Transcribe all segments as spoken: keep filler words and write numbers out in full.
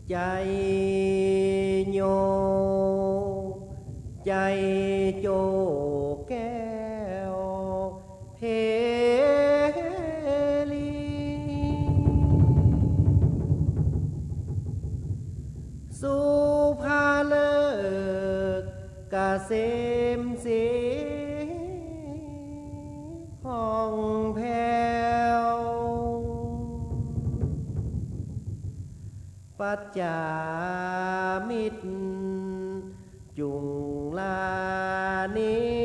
ใจ๋โย ใจ๋โจแก้ว เพลี สุภาฤกษ์เกษมศรี ผ่องแผ้ว ปัจจามิตร จุ่งลานี้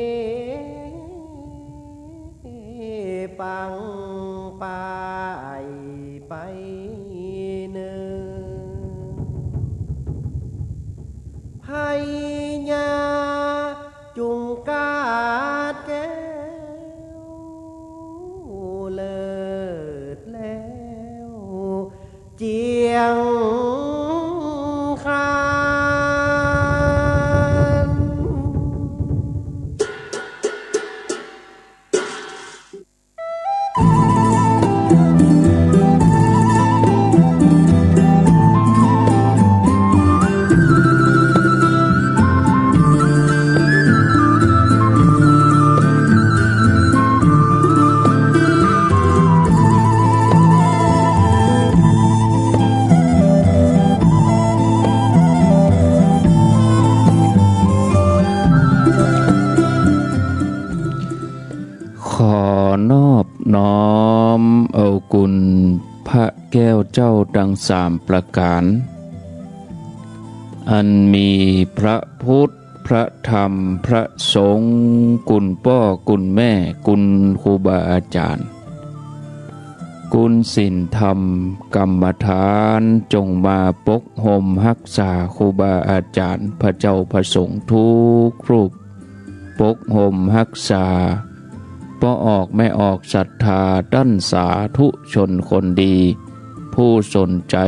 ปังป่ายไปเนิน พญาจุ่งกาดแก้ว เลิศแล้ว เจียงคาน ขอนอบน้อมเอาคุณพระแก้วเจ้าตังสามประก๋าน อันมีพระพุทธ พระธรรม พระสงฆ์ คุณป้อ คุณแม่ คุณครูบาอาจ๋ารย์ คุณศีลธรรมกรรมฐาน จงมาปกห่มฮักษาครูบาอาจ๋ารย์ พระเจ้าพระสงฆ์ทุกรูป ปกห่มฮักษาป้อออกแม่ออกศรัทธาต้านสาธุชนคนดี ผู้สนใจ๋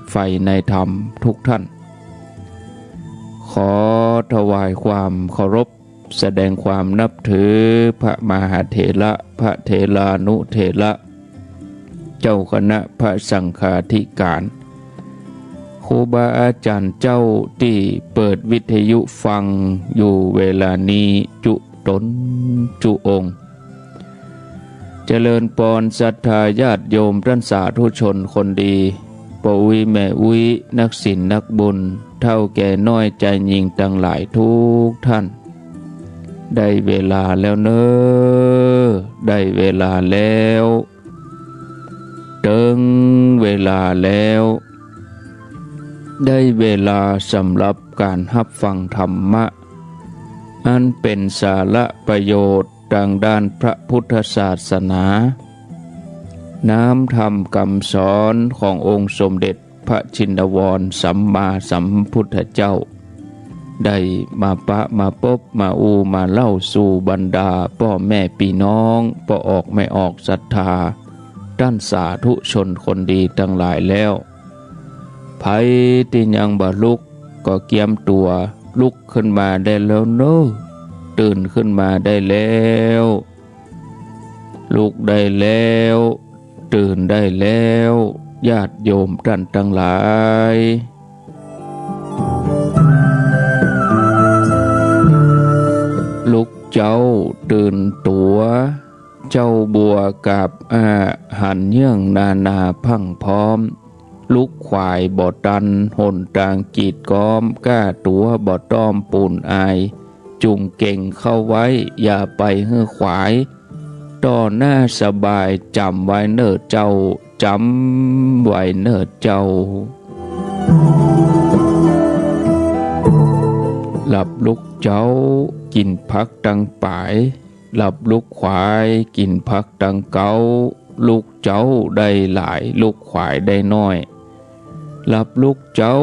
ใฝ่ในธรรมทุกท่าน ขอถวายความเคารพ แสดงความนับถือพระมหาเถระ พระเถรานุเถระ เจ้าคณะพระสังฆาธิการ ครูบาอาจ๋ารย์เจ้าตี้เปิดวิทยุฟังอยู่เวลานี้จุ๊ต๋นจุ๊องค์ เจริญปอนศรัทธาญาติโยมต้านสาธุชนคนดี ป้ออุ๊ยแม่อุ๊ย นักศีลนักบุญ เฒ่าแก่น้อยจายญิงตังหลายทุกท่าน ได้เวลาแล้วเน่อ ได้เวลาแล้ว เถิงเวลาแล้ว ได้เวลาสำหรับก๋านฮับฟังธรรมะ อันเป๋นสาระประโยชน์ตางด้านพระพุทธศาสนา น้ำธรรมกำสอนขององค์สมเด็จพระชินวรสัมมาสัมพุทธเจ้า ได้มาปะมาปบมาอู้มาเล่าสู่บรรดาป้อแม่ปี้น้อง ป้อออกแม่ออกศรัทธา ต้านสาธุชนคนดีตังหลายแล้ว ใผตี้ยังบ่ลุกก็เกียมตั๋วลุกขึ้นมาได้แล้วเน่อ ตื่นขึ้นมาได้แล้ว ลุกได้แล้ว ตื่นได้แล้ว ญาติโยมต้านตังหลาย ลุกเจ้าตื่นตั๋ว เจ้าบัวกาบอาหันเยื่องนานาพรั่งพร้อม ลุกขวายบ่ตันหนตางกีดก๊อม ก้าตั๋วบ่ต้อมปูนอาย จุ่มเก่งเข้าไว้อย่าไปหื้อขวาย ต่อหน้าสบายจ๋ำไว้เน่อเจ้า จ๋ำไว้เน่อเจ้า หลับลุกเจ๊ากิ๋นผักตังป๋าย หลับลุกขวายกิ๋นผักตังเก๊า ลุกเจ๊าได้หลาย ลุกขวายได้น้อย หลับลุกเจ๊า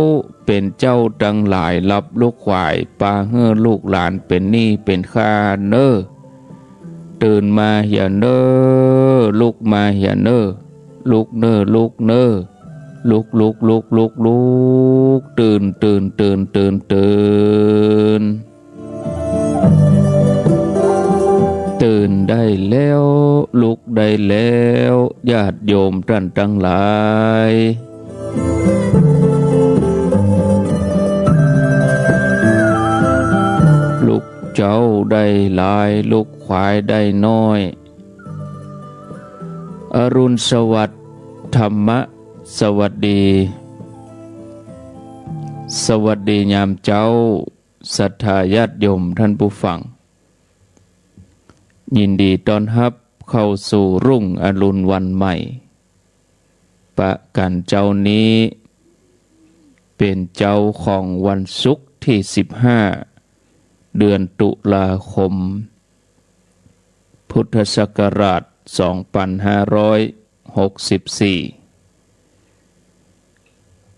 เป๋นเจ้าตังหลาย หลับลุกขวายปาหื้อลูกหลานเป๋นหนี้เป๋นค่าเน่อ ตื่นมาเหียเน่อ ลุกมาเหียเน่อ ลุกเน่อ ลุกเน่อ ลุก ลุก ลุก ลุก ลุก ตื่น ตื่น ตื่น ตื่น ตื่น ตื่นได้แล้ว ลุกได้แล้ว ญาติโยมต้านตังหลาย ได้หลาย ลูกขวายได้น้อย อรุณสวัสดิ์ ธรรมะสวัสดี สวัสดียามเจ๊า ศรัทธาญาติโยมท่านผู้ฟัง ยินดีต้อนฮับเข้าสู่รุ่งอรุณวันใหม่ ปะกั๋นเจ๊านี้ เป๋นเจ๊าของวันศุกร์ตี้สิบห้า เดือนตุลาคม พุทธศักราชสองปันห้าร้อยหกสิบสี่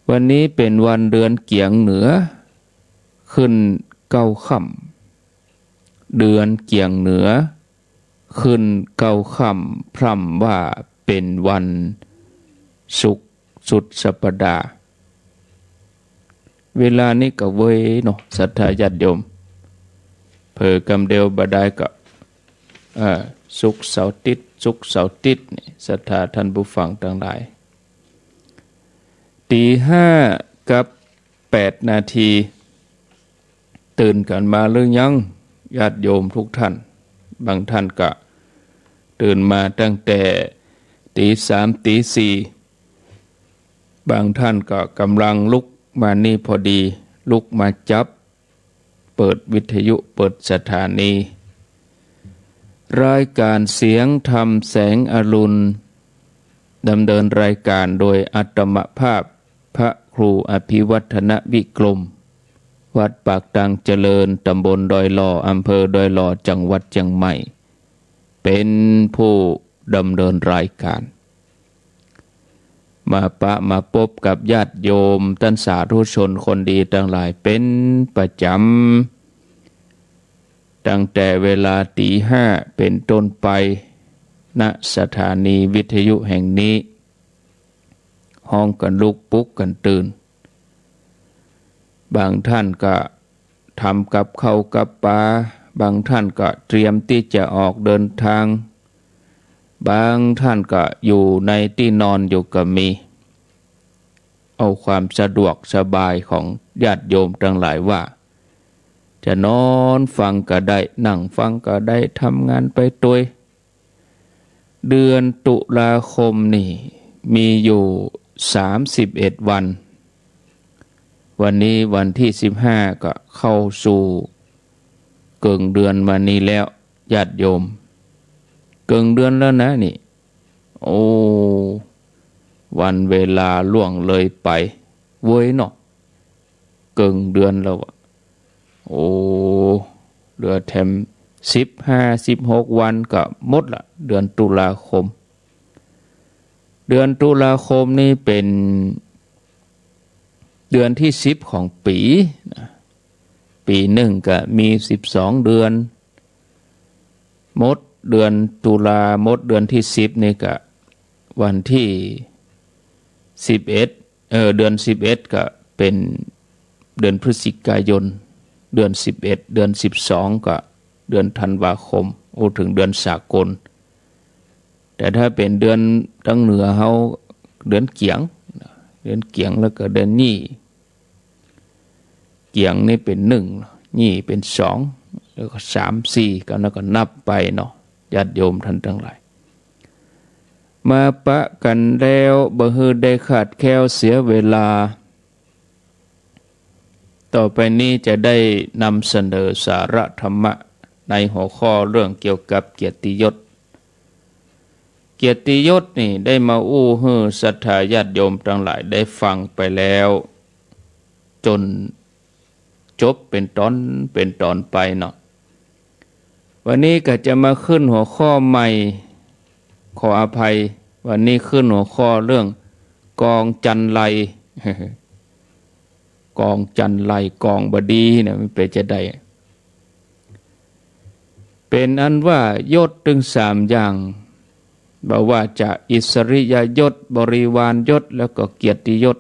วันนี้เป๋นวันเดือนเกี๋ยงเหนือ ขึ้นเก้าค่ำ เดือนเกี๋ยงเหนือ ขึ้นเก้าค่ำ พร่ำว่าเป๋นวันศุกร์สุดสัปดาห์ เวลานี้ก็เวยเนาะ ศรัทธาญาติโยม เผลอกำเดียวบ่ได้ก็ เอ่อ ศุกร์เสาร์อาทิตย์ ศุกร์เสาร์อาทิตย์นี่ ศรัทธาท่านผู้ฟังตังหลาย ตี๋ห้ากับแปดนาที ตื่นกั๋นมาหรือยัง ญาติโยมทุกท่าน บางท่านก็ตื่นมาตั้งแต่ตี๋สาม ตี๋สี่ บางท่านก็ก่ำลังลุกมานี่พอดี ลุกมาจับ เปิดวิทยุ เปิดสถานี รายการเสียงธรรมแสงอรุณ ดำเนินรายการโดยอาตมาภาพ พระครูอภิวัฒนวิกรม วัดปากตังเจริญ ตำบลดอยหล่อ อำเภอดอยหล่อ จังหวัดเจียงใหม่ เป๋นผู้ดำเนินรายการ มาปะมาปบกับญาติโยมต้านสาธุชนคนดีตังหลายเป๋นประจ๋ำ ตั้งแต่เวลาตี๋ห้าเป๋นต้นไป ณ สถานีวิทยุแห่งนี้ ฮ้องกั๋นลุก ปลุกกั๋นตื่น บางท่านก็ทำกับข้าวกับป๋า บางท่านก็เตรียมตี้จะออกเดินทาง บางท่านก็อยู่ในตี้นอนอยู่ก็มี เอาความสะดวกสบายของญาติโยมตังหลายว่า จะนอนฟังก็ได้ นั่งฟังก็ได้ ทำงานไปตวย เดือนตุลาคมนี่มีอยู่สามสิบเอ็ดวัน วันนี้วันตี้สิบห้า ก็เข้าสู่เกิ่งเดือนมานี่แล้ว ญาติโยม เกิ่งเดือนแล้วนะนี่ โอ้ วันเวลาล่วงเลยไปเว้ยเนาะ เกิ่งเดือนแล้วอะ โอ้ เหลือแถมสิบห้า สิบหกวันก็หมดละ เดือนตุลาคม เดือนตุลาคมนี่เป๋นเดือนตี้สิบของปี๋นะ ปี๋นึ่งก็มีสิบสองเดือน หมดเดือนตุลา หมดเดือนตี้สิบนี่ก็วันตี้สิบเอ็ด เออ เดือนสิบเอ็ดก็เป๋นเดือนพฤศจิกายน เดือนสิบเอ็ด เดือนสิบสองก็เดือนธันวาคม โอ้ เถิงเดือนสากล แต่ถ้าเป๋นเดือนตังเหนือเฮา เดือนเกี๋ยง เดือนเกี๋ยง แล้วก็เดือนยี่ เกี๋ยงนี่เป๋นนึ่ง ยี่เป๋นสอง แล้วก็สาม สี่ ก็ แล้วก็นับไปเนาะ ญาติโยมท่านตังหลาย มาปะกั๋นแล้วบ่หื้อได้ขาดแคลนเสียเวลา ต่อไปนี้จะได้นำเสนอสาระธรรมะในหัวข้อเรื่องเกี่ยวกับเกียรติยศ เกียรติยศนี่ได้มาอู้หื้อศรัทธาญาติโยมตังหลายได้ฟังไปแล้ว จ๋นจบเป๋นต๋อนเป๋นต๋อนไปเนาะ วันนี้ก็จะมาขึ้นหัวข้อใหม่ ขออภัย วันนี้ขึ้นหัวข้อเรื่องกองจันไร กองจันไร กองบ่ดีเนี่ย มันเป๋นจาใด เป๋นอันว่ายศตึงสามอย่าง บ่ว่าจะอิสริยยศ บริวารยศ แล้วก็เกียรติยศ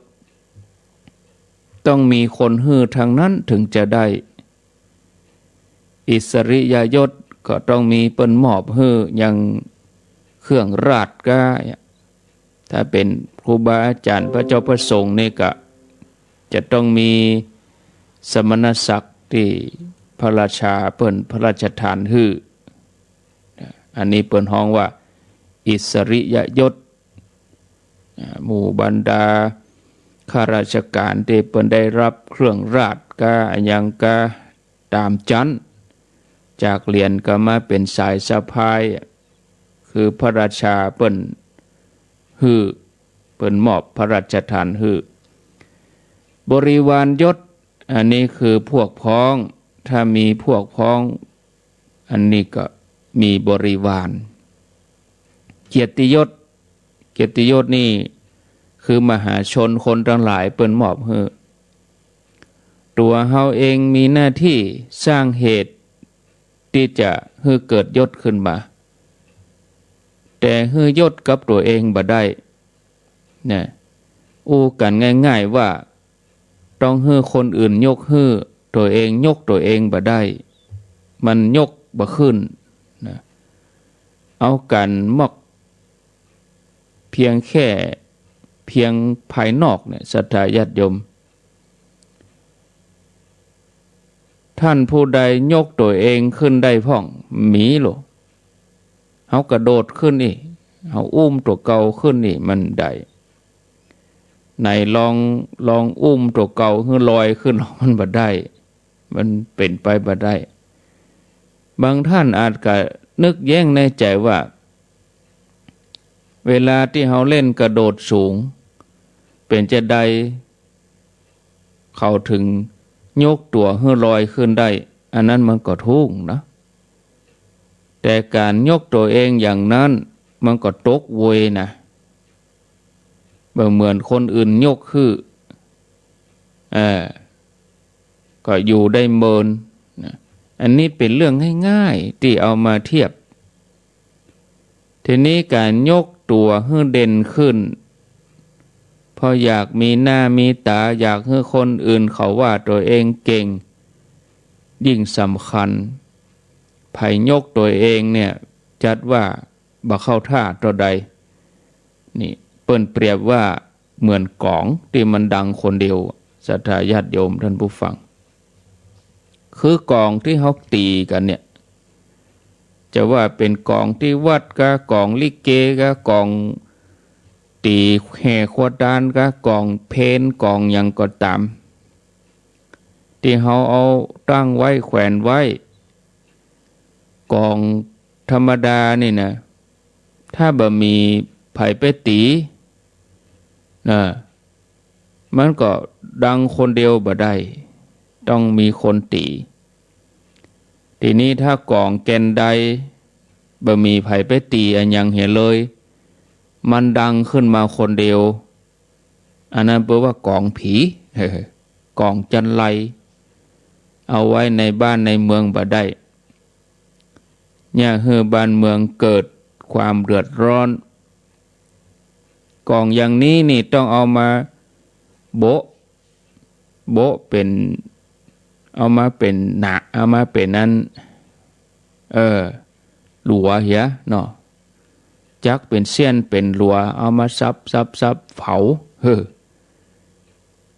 ต้องมีคนหื้อตังนั้นเถิงจะได้ อิสริยยศก็ต้องมีเปิ้นมอบหื้ออย่างเครื่องราชก้า ถ้าเป๋นครูบาอาจ๋ารย์พระเจ้าพระสงฆ์นี่ก็จะต้องมีสมณศักดิ์ตี้ พระราชาเปิ้นพระราชทานหื้อ อันนี้เปิ้นฮ้องว่าอิสริยยศ หมู่บรรดาข้าราชการตี้เปิ้นได้ฮับเครื่องราชกาอะหยังกาต๋ามจั๊น จากเหรียญก็มาเป๋นสายสะพาย คือพระราชาเปิ้นหื้อ เปิ้นมอบพระราชทานหื้อ บริวารยศ อันนี้คือพวกพ้อง ถ้ามีพวกพ้อง อันนี้ก็มีบริวาร เกียรติยศ เกียรติยศนี่คือมหาชนคนตังหลายเปิ้นมอบหื้อ ตั๋วเฮาเองมีหน้าตี้สร้างเหตุตี้จะหื้อเกิดยศขึ้นมา แต่หื้อยศกับตั๋วเองบ่ได้ นะ อู้กั๋นง่ายๆ ว่า ต้องหื้อคนอื่นยกหื้อ ตั๋วเองยกตั๋วเองบ่ได้ มันยกบ่ขึ้น นะ เอากั๋นมอก เพียงแค่ เพียงภายนอกเนี่ย ศรัทธาญาติโยม ท่านผู้ใดยกตั๋วเองขึ้นได้พ่อง มีโล เฮากระโดดขึ้นนี่ เฮาอุ้มตั๋วเก่าขึ้นนี่ มันได้ ไหนลอง ลองอุ้มตั๋วเก่าหื้อลอยขึ้น มันบ่ได้ มันเป๋นไปบ่ได้ บางท่านอาจกะนึกแย้งในใจ๋ว่า เวลาตี้เฮาเล่นกระโดดสูง เป๋นจาใดเขาถึงยกตั๋วหื้อลอยขึ้นได้ อันนั้นมันก็ถูกนะ แต่ก๋านยกตั๋วเองอย่างนั้น มันก็ตกเวยนะ บ่เหมือนคนอื่นยกหื้อ เออ ก็อยู่ได้เมินนะ อันนี้เป๋นเรื่องง่ายๆ ตี้เอามาเทียบ ทีนี้ก๋านยกตั๋วหื้อเด่นขึ้น เพราะอยากมีหน้ามีต๋า อยากหื้อคนอื่นเขาว่าตั๋วเองเก่ง ยิ่งสำคัญ ใผยกตั๋วเองเนี่ย จัดว่าบ่เข้าท่าเต้าใด นี่เปิ้นเปรียบว่าเหมือนก๋องตี้มันดังคนเดียว ศรัทธาญาติโยมท่านผู้ฟัง คือก๋องตี้เฮาตี๋กั๋นเนี่ย จะว่าเป๋นก๋องตี้วัดกา ก๋องลิเกกา ก๋องตี๋แห่ครัวตานกา ก๋องเพล ก๋องหยังก็ต๋าม ตี้เฮาเอาตั้งไว้แขวนไว้ ก๋องธรรมดานี่นะ ถ้าบ่มีใผไปตี๋นะ มันก็ดังคนเดียวบ่ได้ ต้องมีคนตี๋ ทีนี้ถ้าก๋องแก่นใด บ่มีใผไปตี๋อะหยังเหียเลย มันดังขึ้นมาคนเดียว อันนั้นเปิ้นว่าก๋องผี ก๋องจันไร เอาไว้ในบ้านในเมืองบ่ได้ เยียะหื้อบ้านเมืองเกิดความเดือดร้อน ก๋องอย่างนี้นี่ต้องเอามาโบะ โบะเป๋น เอามาเป๋นหนา เอามาเป๋นอัน เออ หลัวเหียเนาะ จักเป๋นเสี้ยนเป๋นหลัว เอามาสับ สับ สับ เผา เฮ้อ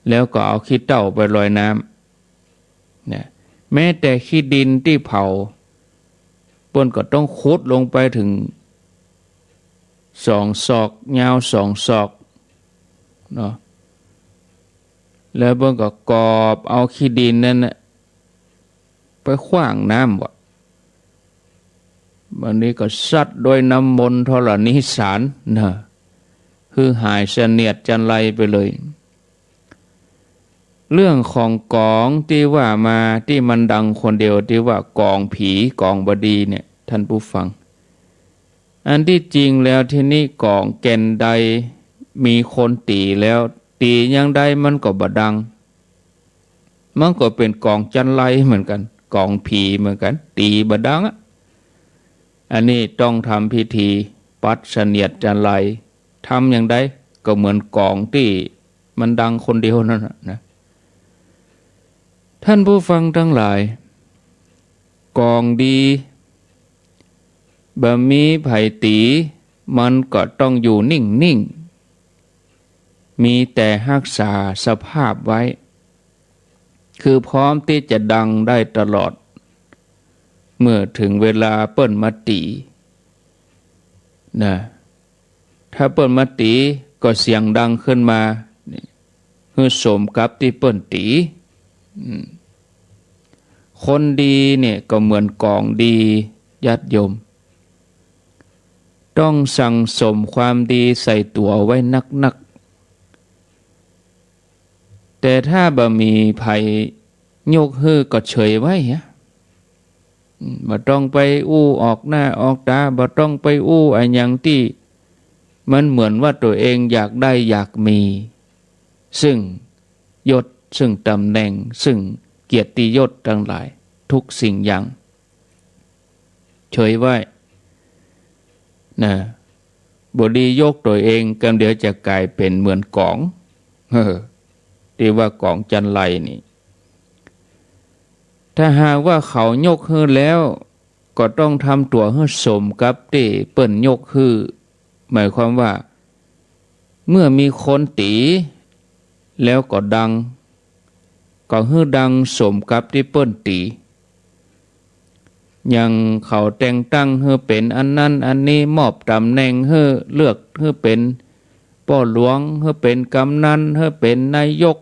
แล้วก็เอาขี้เถ้าไปลอยน้ำ นะ แม้แต่ขี้ดินตี้เผา เปิ้นก็ต้องขุดลงไปเถิงสองศอก ยาวสองศอก เนาะ แล้วเปิ้นก็กอบเอาขี้ดินนั้นน่ะ ไปขว้างน้ำวะ บัดนี้ก็ซัดด้วยน้ำมนต์ธรณีสารนะ คือหายเสนียดจัญไรไปเลย เรื่องของก๋องตี้ว่ามาตี้มันดังคนเดียวตี้ว่าก๋องผีก๋องบ่ดีเนี่ย ท่านผู้ฟัง อันตี้จริงแล้วทีนี้ก๋องแก่นใดมีคนตี๋แล้ว ตี๋อย่างใดมันก็บ่ดัง มันก็เป๋นก๋องจัญไรเหมือนกั๋น ก๋องผีเหมือนกั๋น ตี๋บ่ดังอะ อันนี้ต้องทำพิธีปัดเสนียดจัญไร ทำอย่างใดก็เหมือนก๋องตี้มันดังคนเดียวนั่นน่ะนะ ท่านผู้ฟังทั้งหลาย ก๋องดี บ่มีใผตี๋ มันก็ต้องอยู่นิ่งๆ มีแต่ฮักษาสภาพไว้ คือพร้อมตี้จะดังได้ตลอด เมื่อเถิงเวลาเปิ้นมาตี๋ นะ ถ้าเปิ้นมาตี๋ก็เสียงดังขึ้นมา หื้อสมกับตี้เปิ้นตี๋ อืม คนดีเนี่ยก็เหมือนก๋องดี ญาติโยม ต้องสั่งสมความดีใส่ตั๋วไว้นักๆ แต่ถ้าบ่มีใผยกหื้อก็เฉยไว้อะ อืม บ่ต้องไปอู้ออกหน้าออกต๋า บ่ต้องไปอู้อะหยังตี้มันเหมือนว่าตั๋วเองอยากได้อยากมี ซึ่งยศ ซึ่งต๋ำแหน่ง ซึ่งเกียรติยศตังหลาย ทุกสิ่งอย่าง เฉยไว้ นะ บ่ดียกตั๋วเอง กำเดียวจะก๋ายเป๋นเหมือนก๋อง เออ ตี้ว่าก๋องจันไรนี่ ถ้าหากว่าเขายกหื้อแล้ว ก็ต้องทำตั๋วหื้อสมกับตี้เปิ้นยกหื้อ หมายความว่า เมื่อมีคนตี๋แล้วก็ดัง ก็หื้อดังสมกับตี้เปิ้นตี๋ อย่างเขาแต่งตั้งหื้อเป๋นอันนั้นอันนี้ มอบต๋ำแหน่งหื้อ เลือกหื้อเป๋นป้อหลวง หื้อเป๋นกำนัน หื้อเป๋นนายก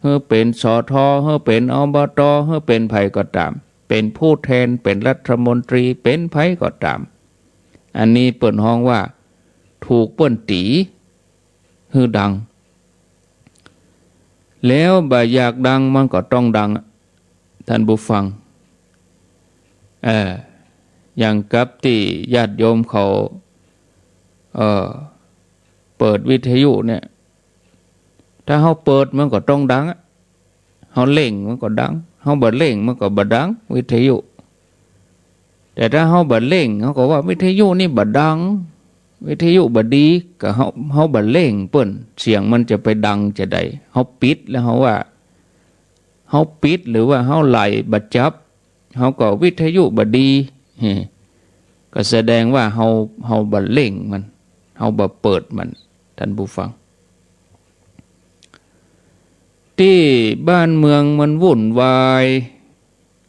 หื้อเป๋น สท หื้อเป๋น อบต หื้อเป๋นใผก็ต๋าม เป๋นผู้แทน เป๋นรัฐมนตรี เป๋นใผก็ต๋าม อันนี้เปิ้นฮ้องว่าถูกเปิ้นตี๋หื้อดัง แล้วบ่อยากดังมันก็ต้องดังอะ ท่านผู้ฟัง เออ อย่างกับตี้ญาติโยมเขา เออ เปิดวิทยุเนี่ย ถ้าเฮาเปิดมันก็ต้องดังอะ เฮาเร่งมันก็ดัง เฮาบ่เร่งมันก็บ่ดัง วิทยุ แต่ถ้าเฮาบ่เร่ง เฮาก็ว่าวิทยุนี่บ่ดัง วิทยุบ่ดี ก็เฮา เฮาบ่เร่งเปิ้น เสียงมันจะไปดังจะใด เฮาปิดแล้วเฮาว่า เฮาปิดหรือว่าเฮาไหล่บ่จับ เฮาก็วิทยุบ่ดี ก็แสดงว่าเฮา เฮาบ่เร่งมัน เฮาบ่เปิดมัน ท่านผู้ฟัง ตี้บ้านเมืองมันวุ่นวาย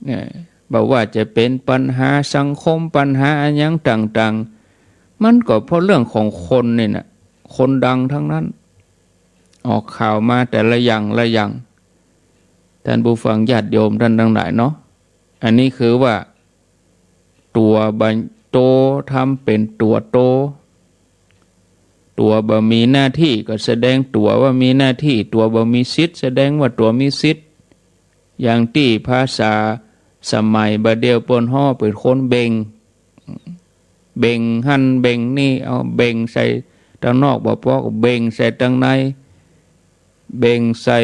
เนี่ย บ่ว่าจะเป๋นปัญหาสังคม ปัญหาอะหยังต่างๆ มันก็เพราะเรื่องของคนนี่นะ คนดังทั้งนั้น ออกข่าวมาแต่ละอย่างละอย่าง ท่านผู้ฟังญาติโยมท่านตังหลายเนาะ อันนี้คือว่าตั๋วบ่โต ทำเป๋นตั๋วโต ตั๋วบ่มีหน้าตี้ก็แสดงตั๋วว่ามีหน้าตี้ ตั๋วบ่มีสิทธิ์ แสดงว่าตั๋วมีสิทธิ์ อย่างตี้ภาษาสมัยบ่าเดี่ยวเปิ้นฮ้องเป๋นคนเบ่ง เบ่งหั้นเบ่งนี่ เอาเบ่งใส่ตังนอกบ่ปอก็เบ่งใส่ตังใน เบ่งใส่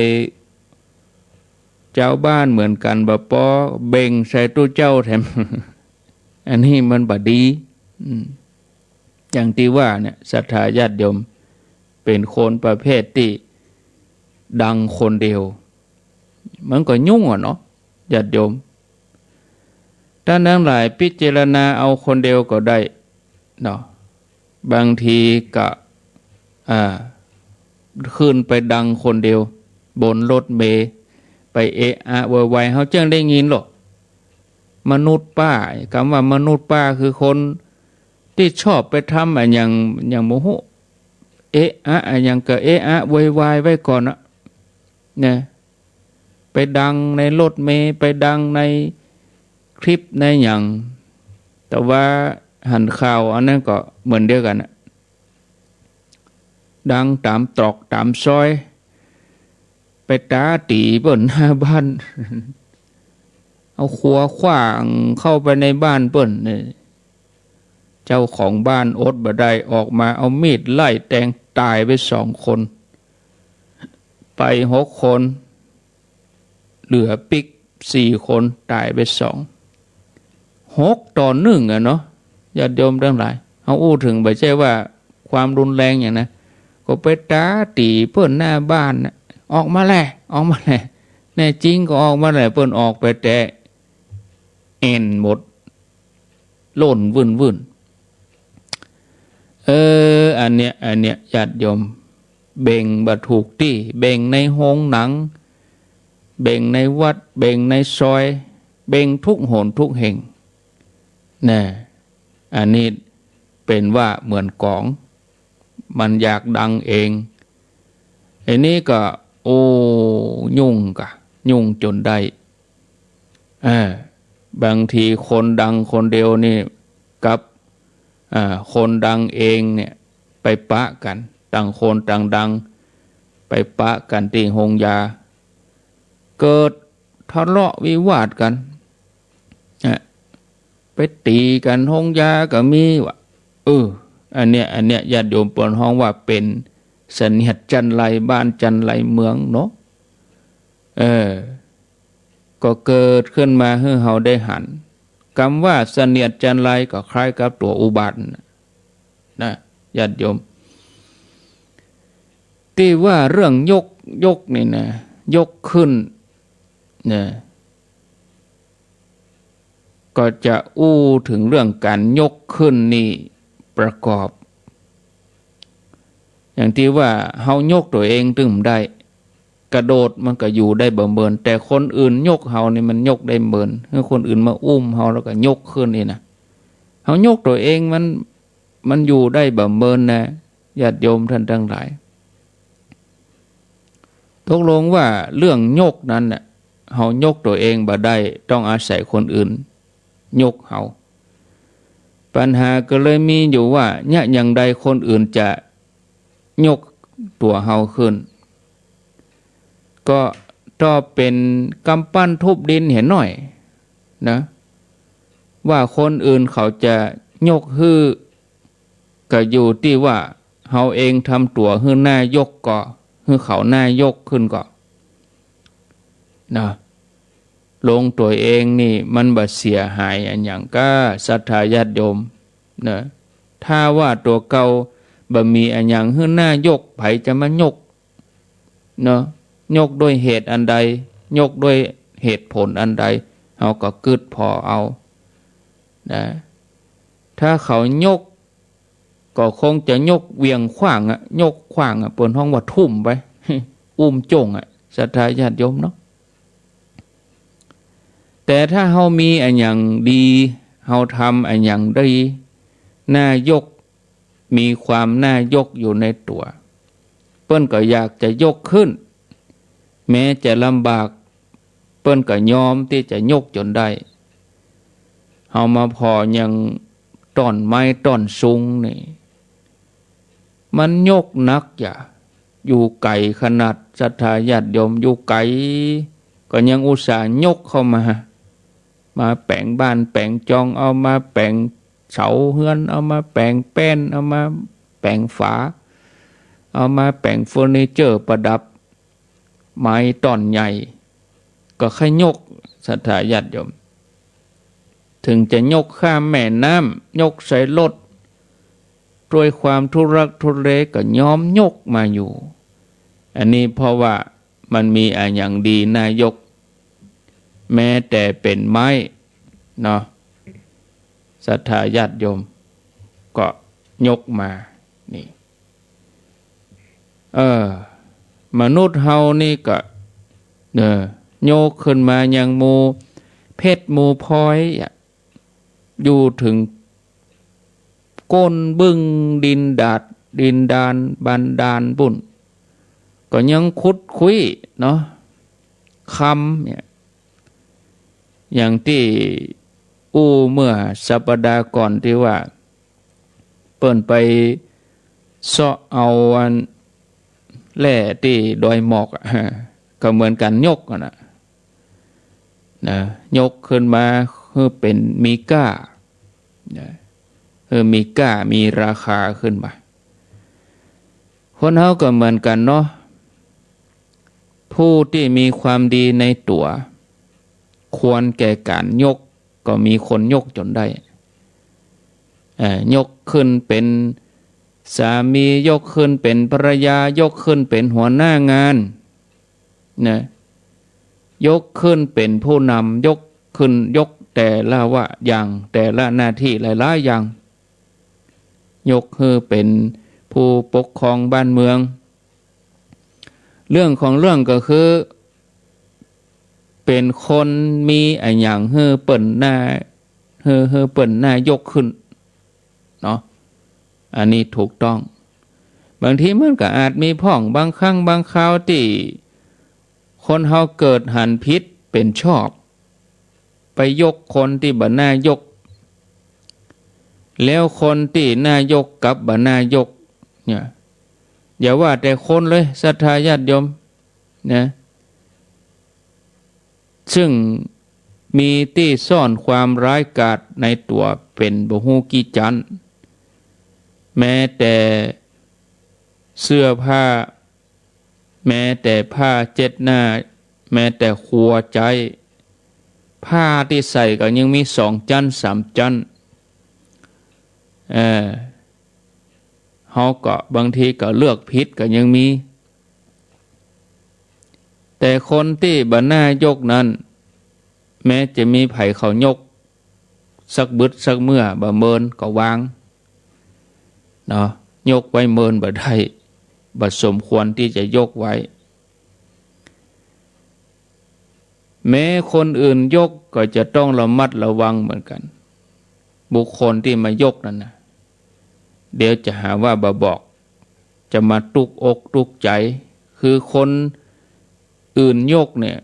จาวบ้านเหมือนกั๋นบ่ปอ เบ่งใส่ตุ๊เจ้าแถม อันนี้มันบ่ดี อืม อย่างตี้ว่าเนี่ย ศรัทธาญาติโยม เป๋นคนประเภทตี้ดังคนเดียว มันก็ยุ่งอะเนาะ ญาติโยม ท่านตังหลายพิจารณาเอาคนเดียวก็ได้เนาะ บางทีก็ อ่า ขึ้นไปดังคนเดียว บนรถเมล์ ไปเอะอะโวยวาย เฮาจั้งได้ยินหรอก มนุษย์ป้า กำว่ามนุษย์ป้าคือคนตี้ชอบไปทำอะหยัง หยังบ่ฮู้ เอะอะอะหยังก็เอะอะโวยวายไว้ก่อนอะ นะ ไปดังในรถเมล์ ไปดังในคลิปในหยัง แต่ว่าหันข่าวอันนั้นก็เหมือนเดียวกั๋นอะ ดังต๋ามตรอกต๋ามซอย ไปต๋าตี๋เปิ้นหน้าบ้าน เอาขัวขว้างเข้าไปในบ้านเปิ้นเนี่ย เจ้าของบ้านอดบ่ได้ ออกมาเอามีดไล่แตง ต๋ายไปสองคน ไปหกคน เหลือปิ๊กสี่คน ต๋ายไปสอง หกต่อหนึ่งอะเนาะ ญาติโยมตังหลาย เฮาอู้เถิงบ่ใจ้ว่าความรุนแรงหยังนะ ก็ไปต๋าตี๋เปิ้นหน้าบ้านน่ะ ออกมาแหละ ออกมาแหละ แน่จริงก็ออกมาแหละ เปิ้นออกไปแต๊ แอ่นหมด โล่นวื่นๆ เออ อันเนี้ย อันเนี้ย ญาติโยม เบ่งบ่ถูกตี้ เบ่งในโฮงหนัง เบ่งในวัด เบ่งในซอย เบ่งทุกหนทุกแห่ง แน่ อันนี้เป๋นว่าเหมือนก๋อง มันอยากดังเอง ไอ้นี้ก็ โอ้ ยุ่งกะ ยุ่งจ๋นได้ เออ บางทีคนดังคนเดียวนี่กับ อ่า คนดังเองเนี่ย ไปปะกั๋น ต่างคนต่างดัง ไปปะกั๋นตี้โฮงยา เกิดทะเลาะวิวาทกั๋น อ่ะ ไปตี๋กั๋นโฮงยาก็มีวะ เออ อันเนี้ย อันเนี้ย ญาติโยมเปิ้นฮ้องว่าเป๋นเสนียดจัญไรบ้านจัญไรเมืองเนาะ เออ ก็เกิดขึ้นมาหื้อเฮาได้หัน กำว่าเสนียดจัญไรก็คล้ายกับตั๋วอุบาทน่ะ นะ ญาติโยม ตี้ว่าเรื่องยก ยกนี่นะ ยกขึ้น นะ ก็จะอู้เถิงเรื่องก๋านยกขึ้นนี่ประกอบ อย่างตี้ว่าเฮายกตั๋วเองตึงบ่ได้ กระโดดมันก็อยู่ได้บ่เมิน แต่คนอื่นยกเฮานี่มันยกได้เมิน หื้อคนอื่นมาอุ้มเฮาแล้วก็ยกขึ้นนี่นะ เฮายกตั๋วเองมัน มันอยู่ได้บ่เมินนะ ญาติโยมท่านตังหลาย ตกลงว่าเรื่องยกนั้นน่ะ เฮายกตั๋วเองบ่ได้ ต้องอาศัยคนอื่นยกเฮา ปัญหาก็เลยมีอยู่ว่า เยียะอย่างใดคนอื่นจะยกตั๋วเฮาขึ้น ก็ต้องเป๋นกำปั้นทุบดินเหียหน้อยนะ ว่าคนอื่นเขาจะยกหื้อ ก็อยู่ตี้ว่าเฮาเองทำตั๋วหื้อหน้ายกก่อ หื้อเขาหน้ายกขึ้นก่อ นะ ลงตั๋วเองนี่มันบ่เสียหายอะหยังก้า ศรัทธาญาติโยม นะ ถ้าว่าตั๋วเก่าบ่มีอะหยังหื้อหน้ายก ใผจะมายก เนาะ ยกด้วยเหตุอันใด ยกด้วยเหตุผลอันใด เฮาก็กึ๊ดผ่อเอา นะ ถ้าเขายก ก็คงจะยกเหวียงขว้างอะ ยกขว้างอะ เปิ้นฮ้องว่าทุ่มไป อุ้มโจ้งอะ ศรัทธาญาติโยมเนาะ แต่ถ้าเฮามีอะหยังดี เฮาทำอะหยังดี หน้ายก มีความหน้ายกอยู่ในตั๋ว เปิ้นก็อยากจะยกขึ้น แม้จะลำบาก เปิ้นก็ยอมตี้จะยกจ๋นได้ เฮามาผ่ออย่างต้นไม้ต้นซุงนี่ มันยกหนักอย่า อยู่ไก๋ขนาด ศรัทธาญาติโยม อยู่ไก๋ ก็ยังอุตส่าห์ยกเข้ามา มาแป๋งบ้านแป๋งจอง เอามาแป๋งเสาเฮือน เอามาแป๋งแป้น เอามาแป๋งฝา เอามาแป๋งเฟอร์นิเจอร์ประดับ ไม้ต้นใหญ่ ก็ใค่ยก ศรัทธาญาติโยม เถิงจะยกข้ามแม่น้ำ ยกใส่รถ ด้วยความทุลักทุเลก็ยอมยกมาอยู่ อันนี้เพราะว่ามันมีอะหยังดีหน้ายก แม้แต่เป๋นไม้เนาะ ศรัทธาญาติโยม ก็ยกมา นี่ เออ มนุษย์เฮานี่ก็ เออ ยกขึ้นมาอย่างหมู่เพชรหมู่พลอยอะ อยู่เถิงก้นบึ้งดินดาด ดินดานบาดาลปุ้น ก็ยังขุดคุ้ยเนาะ คำเนี่ย อย่างตี้อู้เมื่อสัปดาห์ก่อนตี้ว่า เปิ้นไปเซาะเอาอันแร่ตี้ดอยหมอกอะ ก็เหมือนกั๋นยกอะนะ นะ ยกขึ้นมาหื้อเป๋นมีก้า นะ หื้อมีก้ามีราคาขึ้นมา คนเฮาก็เหมือนกั๋นเนาะ ผู้ตี้มีความดีในตั๋ว ควรแก่ก๋านยก ก็มีคนยกจ๋นได้ เอ่อ ยกขึ้นเป๋นสามี ยกขึ้นเป๋นภรรยา ยกขึ้นเป๋นหัวหน้างาน นะ ยกขึ้นเป๋นผู้นำ ยกขึ้น ยกแต่ละว่าอย่าง แต่ละหน้าตี้หลายๆ อย่าง ยกหื้อเป๋นผู้ปกครองบ้านเมือง เรื่องของเรื่องก็คือ เป๋นคนมีอะหยังหื้อเปิ้นหน้า หื้อ หื้อเปิ้นนายกขึ้นเนาะ อันนี้ถูกต้อง บางทีมันก็อาจมีพ่องบางครั้งบางคราวตี้คนเฮาเกิดหันผิดเป๋นชอบ ไปยกคนตี้บ่นายก แล้วคนตี้นายกกลับบ่นายกเนี่ย อย่าว่าแต่คนเลย ศรัทธาญาติโยมนะ ซึ่งมีตี้ซ่อนความร้ายกาจในตั๋วเป๋นบ่ฮู้กี่จั้น แม้แต่เสื้อผ้า แม้แต่ผ้าเจ็ดหน้า แม้แต่ครัวใจ๊ ผ้าตี้ใส่ก็ยังมีสองจั้นสามจั้น เออ เฮาก็บางทีก็เลือกผิดก็ยังมี แต่คนตี้บ่นายกนั้น แม้จะมีใผเขายกสักบึดสักเมื่อบ่เมินก็วางเนาะ ยกไว้เมินบ่ได้ บ่สมควรตี้จะยกไว้ แม้คนอื่นยกก็จะต้องระมัดระวังเหมือนกั๋น บุคคลตี้มายกนั้นนะ เดี๋ยวจะหาว่าบ่บอก จะมาตุ๊กอกตุ๊กใจ๋ คือคนอื่นยกเนี่ย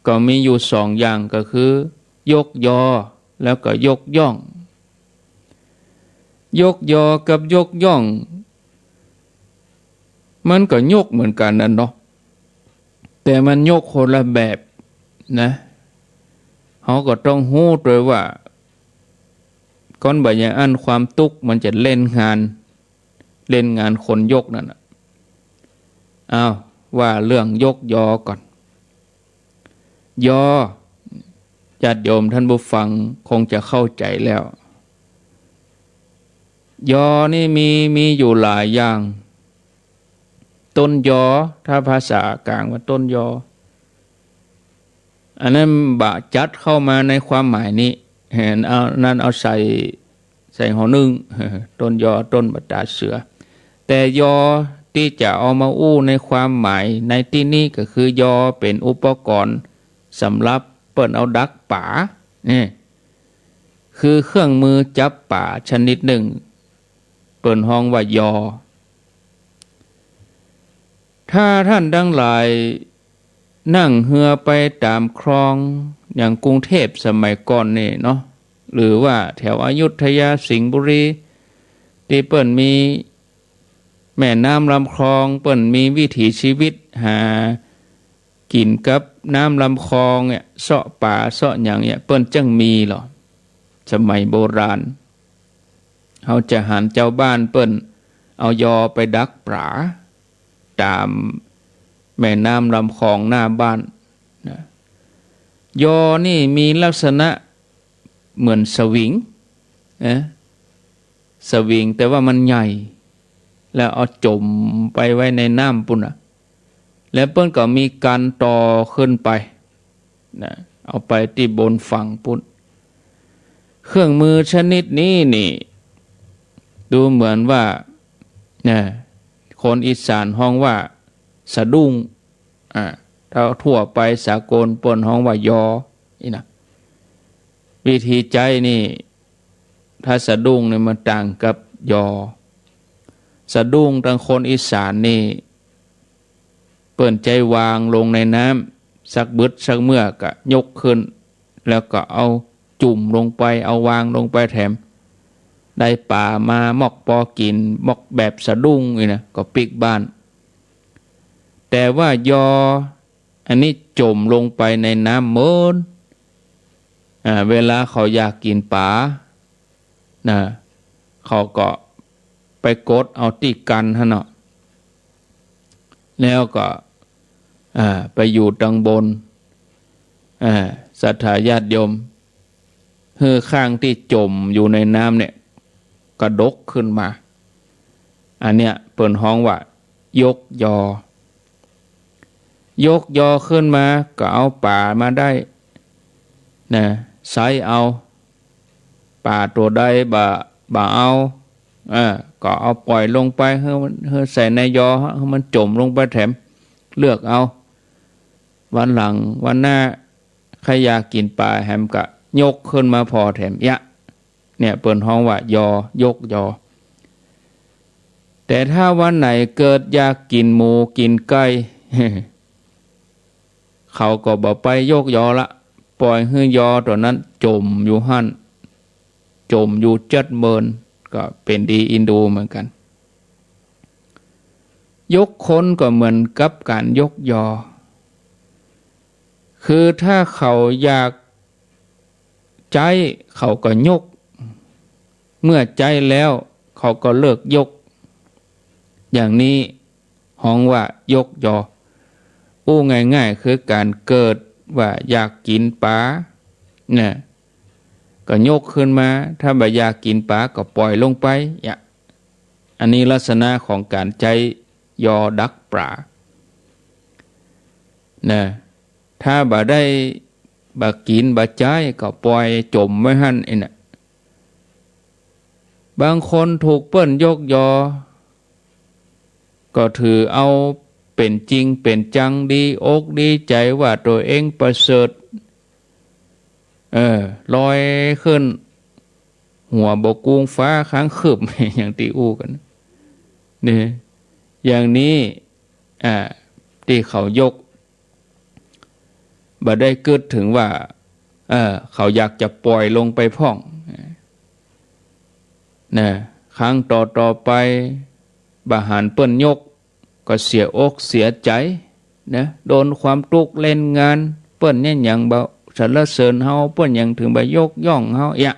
ก็มีอยู่สองอย่าง ก็คือยกยอ แล้วก็ยกย่อง ยกยอกับยกย่อง มันก็ยกเหมือนกั๋นนั่นเนาะ แต่มันยกคนละแบบนะ เฮาก็ต้องฮู้ตวยว่า ก้อนบ่อย่างอั้นความตุ๊กข์มันจะเล่นงาน เล่นงานคนยกนั่นน่ะ อ้าว ว่าเรื่องยกยอก่อน ยอ ญาติโยมท่านผู้ฟังคงจะเข้าใจ๋แล้ว ยอนี่มี มีอยู่หลายอย่าง ต้นยอ ถ้าภาษากลางว่าต้นยอ อันนั้นบ่จัดเข้ามาในความหมายนี้ เห็น เอา นั่นเอาใส่ ใส่หอนึ่ง ต้นยอ ต้นบ่ตราเสือ แต่ยอตี้จะเอามาอู้ในความหมายในตี้นี้ก็คือยอเป๋นอุปกรณ์สำหรับเปิ้นเอาดักป๋า นี่ คือเครื่องมือจับป๋าชนิดนึ่ง เปิ้นฮ้องว่ายอ ถ้าท่านตังหลายนั่งเฮือไปต๋ามคลอง อย่างกรุงเทพฯสมัยก่อนนี่เนาะ หรือว่าแถวอยุธยา สิงห์บุรี ตี้เปิ้นมีแม่น้ำลำคลอง เปิ้นมีวิถีชีวิตหากิ๋นกับน้ำลำคลองเนี่ย เซาะป๋าเซาะหยังเนี่ย เปิ้นจั้งมีลอ สมัยโบราณ เฮาจะหันจาวบ้านเปิ้นเอายอไปดักป๋าต๋ามแม่น้ำลำคลองหน้าบ้านนะ ยอนี่มีลักษณะเหมือนสวิงนะ สวิงแต่ว่ามันใหญ่ แล้วเอาจ๋มไปไว้ในน้ำปู้นน่ะ แล้วเปิ้นก็มีกัณฑ์ต่อขึ้นไปนะ เอาไปตี้บนฝั่งปู้น เครื่องมือชนิดนี้นี่ ดูเหมือนว่า นะ คนอีสานฮ้องว่าสะดุ้ง อ่า ถ้าทั่วไปสากลเปิ้นฮ้องว่ายอ นี่นะ วิธีใจ๊นี่ ถ้าสะดุ้งนี่มันต่างกับยอ สะดุ้งตังคนอีสานนี่ เปิ้นใจ๊วางลงในน้ำ สักบึดสักเมื่อก็ยกขึ้น แล้วก็เอาจุ่มลงไป เอาวางลงไปแถม ได้ป๋ามามอกปอกิ๋น มอกแบบสะดุ้งนี่นะ ก็ปิ๊กบ้าน แต่ว่ายอ อันนี้จ๋มลงไปในน้ำเมิน อ่า เวลาเขาอยากกิ๋นป๋า นะ เขาก็ไปกดเอาตี้กัณฑ์หั้นเนาะ แล้วก็ อ่า ไปอยู่ตังบน อ่า ศรัทธาญาติโยม หื้อข้างตี้จ๋มอยู่ในน้ำเนี่ย กระดกขึ้นมา อันเนี้ยเปิ้นฮ้องว่ายกยอ ยกยอขึ้นมาก็เอาป๋ามาได้นะ ใส้เอา ป๋าตั๋วใดบ่ บ่เอา เออ ก็เอาป่อยลงไป หื้อมัน หื้อใส่ในยอ หื้อมันจ๋มลงไปแถม เลือกเอา วันหลัง วันหน้า ใค่อยากกิ๋นป๋าแหมก็ ยกขึ้นมาผ่อแถมเยียะ เนี่ยเปิ้นฮ้องว่ายอ ยกยอ แต่ถ้าวันไหนเกิดอยากกิ๋นหมูกิ๋นไก่ เขาก็บ่ไปยกยอละ ป่อยหื้อยอตั๋วนั้นจ๋มอยู่หั้น จ๋มอยู่เจ็ดเมิน ก็เป๋นดีอินดูเหมือนกั๋น ยกคนก็เหมือนกับก๋านยกยอ คือถ้าเขาอยากใจ๊เขาก็ยก เมื่อใจ๊แล้วเขาก็เลิกยก อย่างนี้ฮ้องว่ายกยอ อู้ง่ายๆ คือก๋านเกิดว่าอยากกิ๋นป๋า เนี่ย ก็ยกขึ้นมา ถ้าบ่อยากกิ๋นป๋าก็ป่อยลงไป เนี่ย อันนี้ลักษณะของก๋านใจ๊ยอดักป๋า นะ ถ้าบ่ได้ บ่กิ๋น บ่ใจ๊ ก็ป่อยจ๋มไว้หั้น ไอ้น่ะ บางคนถูกเปิ้นยกยอ ก็ถือเอาเป๋นจริงเป๋นจัง ดีอกดีใจ๋ว่าตั๋วเองประเสริฐ เออ ลอยขึ้น หัวบ่กุงฟ้า คางคืบ อย่างตี้อู้กั๋น นี่ อย่างนี้ อ่า ตี้เขายก บ่ได้กึ๊ดเถิงว่า เออ เขาอยากจะป่อยลงไปพ่อง นะ ครั้งต่อๆ ไป บ่หันเปิ้นยก ก็เสียอกเสียใจ๋ นะ โดนความตุ๊กข์เล่นงาน เปิ้นเนี่ยหยังบ่สรรเสริญเฮา เปิ้นหยังเถิงบ่ยกย่องเฮา เยียะ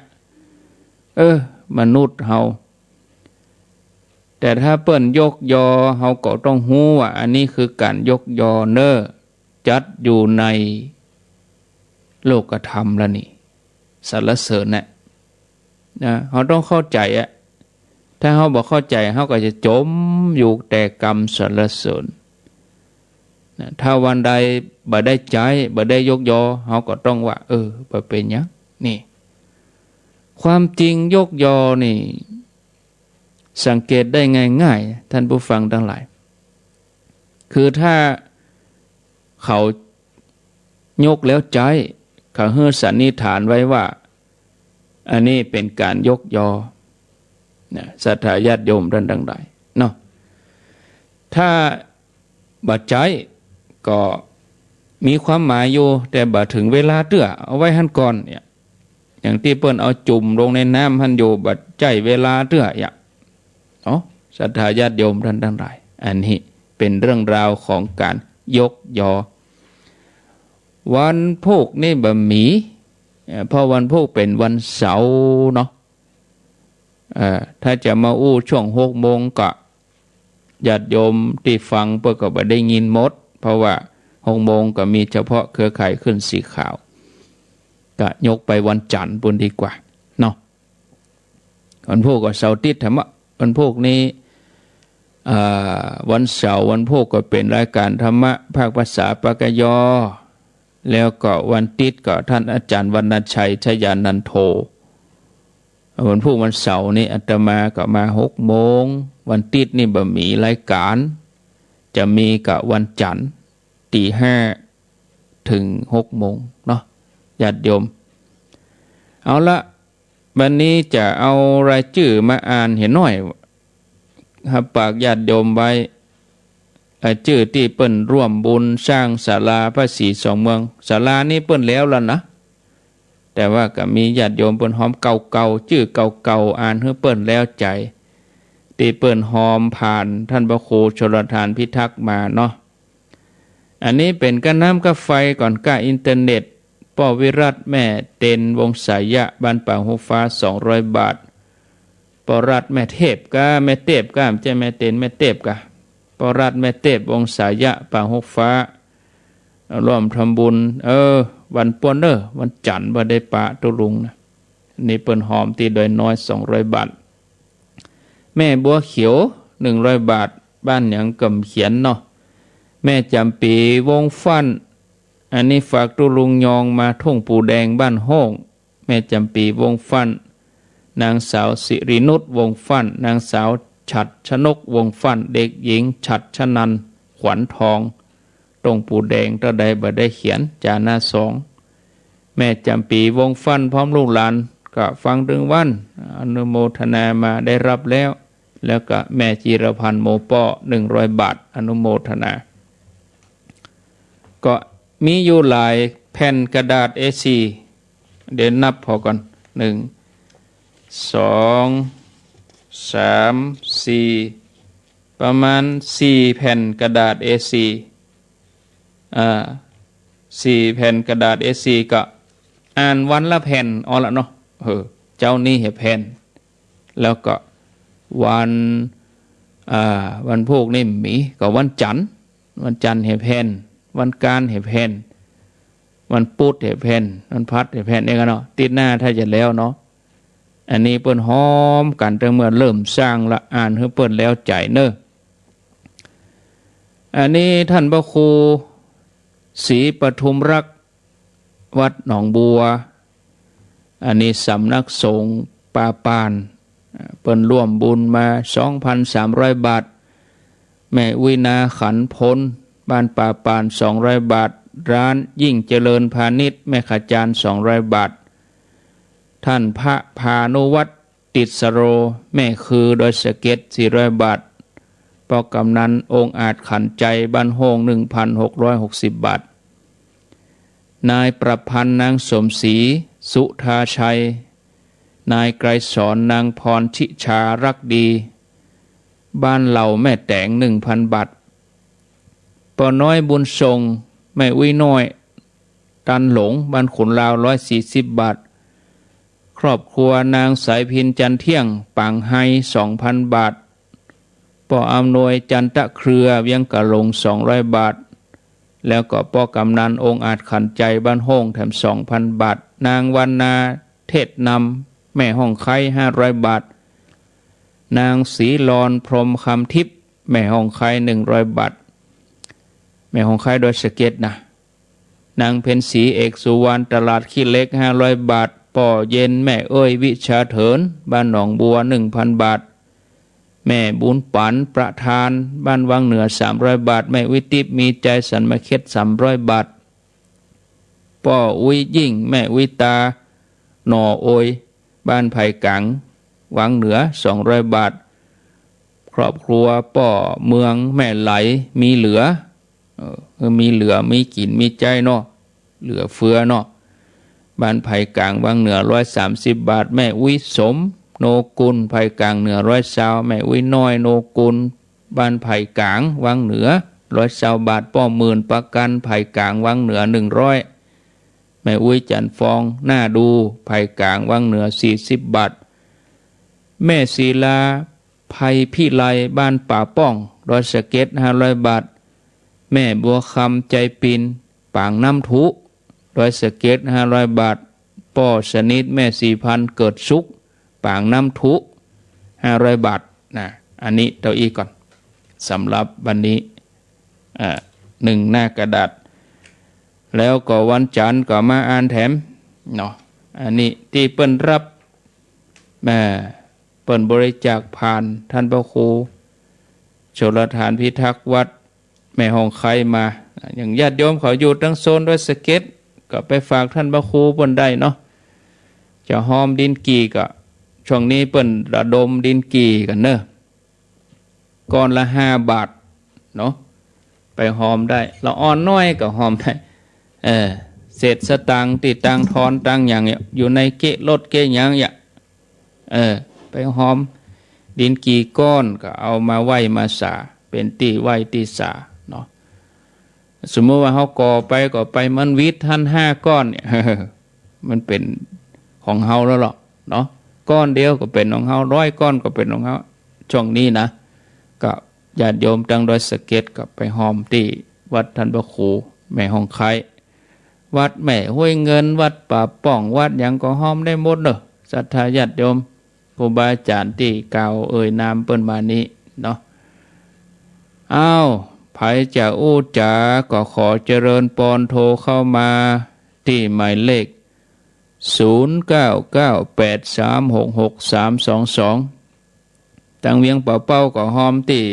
เออ มนุษย์เฮา แต่ถ้าเปิ้นยกยอ เฮาก็ต้องฮู้ว่าอันนี้คือก๋านยกยอเน่อ จัดอยู่ในโลกธรรมแล้วนี่ สรรเสริญน่ะ นะ เฮาต้องเข้าใจ๋อะ ถ้าเฮาบ่เข้าใจ๋ เฮาก็จะจ๋มอยู่แต่กำสรรเสริญ นะ ถ้าวันใดบ่ได้ใจ๊ บ่ได้ยกยอ เฮาก็ต้องว่า เออ บ่เป๋นหยัง นี่ ความจริงยกยอนี่ สังเกตได้ง่ายๆ ท่านผู้ฟังตังหลาย คือถ้าเขายกแล้วใจ๊ เขาหื้อสันนิษฐานไว้ว่า อันนี้เป๋นก๋านยกยอ นะ ศรัทธาญาติโยมท่านตังหลายเนาะ ถ้าบ่ใจ๊ก็มีความหมายอยู่ แต่บ่เถิงเวลาเตื้อ เอาไว้หั้นก่อน เนี่ย อย่างตี้เปิ้นเอาจุ่มลงในน้ำหั้นอยู่ บ่ใจ๊เวลาเตื้อ เยียะ เนาะ ศรัทธาญาติโยมท่านตังหลาย อันนี้เป๋นเรื่องราวของก๋านยกยอ วันพูกนี่บ่มี เอ่อ เพราะวันพูกเป๋นวันเสาร์เนาะ เอ่อ ถ้าจะมาอู้ช่วงหกโมงก็ ญาติโยมตี้ฟังเปิ้นก็บ่ได้ยินหมด เพราะว่าหกโมงก็มีเฉพาะเครือข่ายคลื่นสีขาว ก็ยกไปวันจันทร์ปู้นดีกว่าเนาะ วันพูกกับเสาร์อาติ๊ด ถามว่าวันพูกนี้ อ่า วันเสาร์วันพูกก็เป๋นรายการธรรมะภาคภาษาปากยอ แล้วก็วันติ๊ดก็ท่านอาจารย์วรรณชัย ชยานันโท วันพูกวันเสาร์นี่อาตมาก็มาหกโมง วันติ๊ดนี่บ่มีรายการ จะมีก็วันจันทร์ตีห้าเถิงหกโมงเนาะ ญาติโยม เอาละ บัดนี้จะเอารายจื้อมาอ่านเหียหน้อย ฮับปากญาติโยมไว้ รายจื้อตี้เปิ้นร่วมบุญสร้างศาลาพระศรีสองเมือง ศาลานี้เปิ้นแล้วละนะ แต่ว่าก็มีญาติโยมเปิ้นฮอมเก่าๆ จื้อเก่าๆ อ่านหื้อเปิ้นแล้วใจ๋ ตี้เปิ้นฮอมผ่านท่านพระครูชลทานพิทักษ์มาเนาะ อันนี้เป๋นก้าน้ำก้าไฟก่อน ก้าอินเทอร์เน็ต ป้อวิรัตน์ แม่เต็น วงศ์สายะ บ้านป่าฮุบฟ้า สองร้อยบาท ป้อรัตน์ แม่เทพก้า แม่เต็บก้า บ่ใจ้แม่เต็น แม่เต็พก้า ป้อรัตน์ แม่เต็พ วงศ์สายะ ป่าฮุบฟ้า ร่วมทำบุญ เออ วันป้วนเน่อ วันจันทร์บ่ได้ปะตุ๊ลุงนะ นี่เปิ้นฮอมตี้ดอยน้อย สองร้อยบาท แม่บัวเขียว หนึ่งร้อยบาท บ้านหยังก็บ่เขียนเนาะ แม่จ๋ำปี๋ วงศ์ฟั่น อันนี้ฝากตุ๊ลุงยองมา ทุ่งปูแดง บ้านโฮ่ง แม่จ๋ำปี๋ วงศ์ฟั่น นางสาวสิรินุช วงศ์ฟั่น นางสาวฉัตรชนก วงศ์ฟั่น เด็กหญิงฉัตรชนันท์ ขวัญทอง ทุ่งปูแดง เต้าใดบ่ได้เขียน จ๋าหน้าสอง แม่จ๋ำปี๋ วงศ์ฟั่น พร้อมลูกหลาน ก็ฟังตึงวัน อนุโมทนามาได้รับแล้ว แล้วก็แม่จีรพันธ์ โมป้อ หนึ่งร้อยบาท อนุโมทนา ก็มีอยู่หลายแผ่นกระดาษ เอสี่ เดี๋ยวนับผ่อก่อน หนึ่ง สอง สาม สี่ ประมาณสี่แผ่นกระดาษ เอสี่ อ่า สี่แผ่นกระดาษ เอสี่ ก็อ่านวันละแผ่นเอาละเนาะ เออ เจ๊านี้แหมแผ่น แล้วก็วัน อ่า วันพูกนี่มี ก็วันจันทร์ วันจันทร์แหมแผ่น วันอังคารแหมแผ่น วันพุธแหมแผ่น วันพฤหัสแหมแผ่น เนี่ยกั๋นเนาะ ติ๊ดหน้าถ้าจะแล้วเนาะ อันนี้เปิ้นฮ้อมกั๋นตั้งเมื่อเริ่มสร้างละ อ่านหื้อเปิ้นแล้วใจ๋เน่อ อันนี้ต้านพระครูศรีปทุมรักษ์ วัดหนองบัว อันนี้สำนักสงฆ์ป่าป่าน เปิ้นร่วมบุญมา สองพันสามร้อยบาท แม่อุ๊ยนาขันพล บ้านป่าป่าน สองร้อยบาท ร้านยิ่งเจริญพาณิชย์ แม่ขจาร สองร้อยบาท ต้านพระพานุวัฒน์ ติสโร แม่คือ ดอยสะเก็ด สี่ร้อยบาท ป้อกำนัน องอาจขันใจ บ้านโฮ่ง หนึ่งพันหกร้อยหกสิบบาท นายประพันธ์ นางสมศรี สุธาชัย นายไกรสอน นางพรทิชา รักดี บ้านเหล่าแม่แต๋ง หนึ่งพันบาท ป้อน้อยบุญส่ง แม่อุ๊ยน้อย ตันหลง บ้านขุนลาว ร้อยสี่สิบบาท ครอบครัวนางสายพิน จันเที่ยง ปางไฮ สองพันบาท ป้ออำนวย จันตะเครือ เวียงกะหลง สองร้อยบาท แล้วก็ป้อกำนัน องอาจขันใจ บ้านโฮ่ง แถม สองพันบาท นางวรรณา เทศนำ แม่ฮ่องไคร้ ห้าร้อยบาท นางศรีลอน พรหมคำทิพย์ แม่ฮ่องไคร้ หนึ่งร้อยบาท แม่ฮ่องไคร้ ดอยสะเก็ดนะ นางเพ็ญศรี เอกสุวรรณ ตลาดขี้เหล็ก ห้าร้อยบาท ป้อเย็น แม่เอ้ย วิชาเถิน บ้านหนองบัว หนึ่งพันบาท แม่บุญปั๋น ประธาน บ้านวังเหนือ สามร้อยบาท แม่อุ๊ยติ๊บ มีใจ สันมะเข็ด สามร้อยบาท ป้ออุ๊ยยิ่ง แม่อุ๊ยตา หน่อโอย บ้านไผ่ก๋าง วังเหนือ สองร้อยบาท ครอบครัวป้อเมือง แม่ไหล มีเหลือ เออ มีเหลือ มีกิ๋น มีใจ๊เนาะ เหลือเฟือเนาะ บ้านไผ่ก๋าง วังเหนือ ร้อยสามสิบบาท แม่อุ๊ยสม โนกุล ไผ่ก๋างเหนือ ร้อยซาว แม่อุ๊ยน้อย โนกุล บ้านไผ่ก๋าง วังเหนือ ร้อยซาวบาท ป้อหมื่น ประกัน ไผ่ก๋าง วังเหนือ หนึ่งร้อย แม่อุ๊ยจันทร์ฟอง หน้าดู ไผ่ก๋าง วังเหนือ สี่สิบบาท แม่ศิลา ไพพิไล บ้านป่าป้อง ดอยสะเก็ด ห้าร้อยบาท แม่บัวคำ ใจปิน ปางน้ำทุ ดอยสะเก็ด ห้าร้อยบาท ป้อสนิท แม่ศรีพันธ์ เกิดสุข ปางน้ำทุ ห้าร้อยบาทนะ อันนี้เต้าอี้ก่อน สำหรับวันนี้ อ่า หนึ่งหน้ากระดาษ แล้วก็วันจันทร์ก็มาอ่านแถมเนาะ อันนี้ตี้เปิ้นฮับ อ่า เปิ้นบริจาคผ่านต้านพระครู ชลทานพิทักษ์วัดแม่ฮ่องไคร้มา อย่างญาติโยมเขาอยู่ตังโซนดอยสะเก็ด ก็ไปฝากต้านพระครูเปิ้นได้เนาะ จะฮอมดินกี่ก็ ช่วงนี้เปิ้นระดมดินกี่กั๋นเน่อ ก้อนละห้าบาทเนาะ ไปฮอมได้ ละอ่อนน้อยก็ฮอมได้ เออ เศษสตางค์ตี้ตังทอนตังหยังเนี่ย อยู่ในเก๊ะรถเก๊ะหยังเนี่ย เออ ไปฮอมดินกี่ก้อนก็เอามาไหว้มาสา เป๋นตี้ไหว้ตี้สาเนาะ สมมุติว่าเฮาก่อไปก่อไปมันวิดหั้นห้าก้อนเนี่ย มันเป๋นของเฮาแล้วเนาะ ก้อนเดียวก็เป๋นของเฮา ร้อยก้อนก็เป๋นของเฮา ช่วงนี้นะ ก็ญาติโยมตังดอยสะเก็ดก็ไปฮอมตี้วัดต้านพระครูแม่ฮ่องไคร้ วัดแม่ห้วยเงิน วัดป่าป้อง วัดหยังก็ฮอมได้หมดเน่อ ศรัทธาญาติโยม ครูบาอาจ๋ารย์ตี้กล่าวเอ่ยนามเปิ้นมานี้เนาะ อ้าว ใผจะอู้จ๋าก็ขอเจริญปอน โทรเข้ามาตี้หมายเลข ศูนย์เก้าเก้าแปดสามหกหกสามสองสอง ตังเวียงป่าเป้าก็ฮอมตี้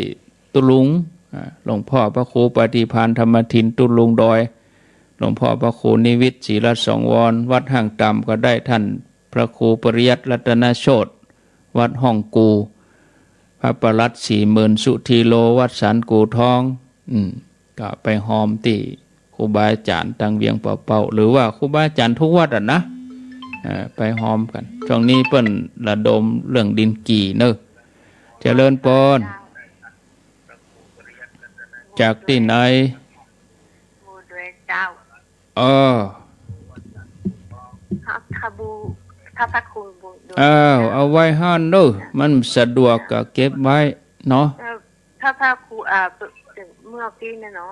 ตุ๊ลุง อ่า หลวงพ่อพระครูปฏิภาณธรรมทิน ตุ๊ลุงดอย หลวงพ่อพระครูนิวิต ศรีรัตน์สังวร วัดห้างต่ำก็ได้ ท่านพระครูปริยัติรัตนโชติ วัดห้องกู พระประหลัดสี่หมื่น สุธีโล วัดสันกู่ทอง อืม ก็ไปฮอมตี้ครูบาอาจ๋ารย์ตังเวียงป่าเป้า หรือว่าครูบาอาจ๋ารย์ทุกวัดอะนะ เอ่อ ไปฮอมกั๋น ช่วงนี้เปิ้นระดมเรื่องดินกี่เนอะ เจริญปอน จากตี้ไหน เออ พระ พระบู พระ พระครูบู อ้าว เอาไว้หั้นเนอะ มันสะดวกก็เก็บไว้เนาะ เอ่อ พระ พระครู อ่า เมื่อกี้เนี่ยเนาะ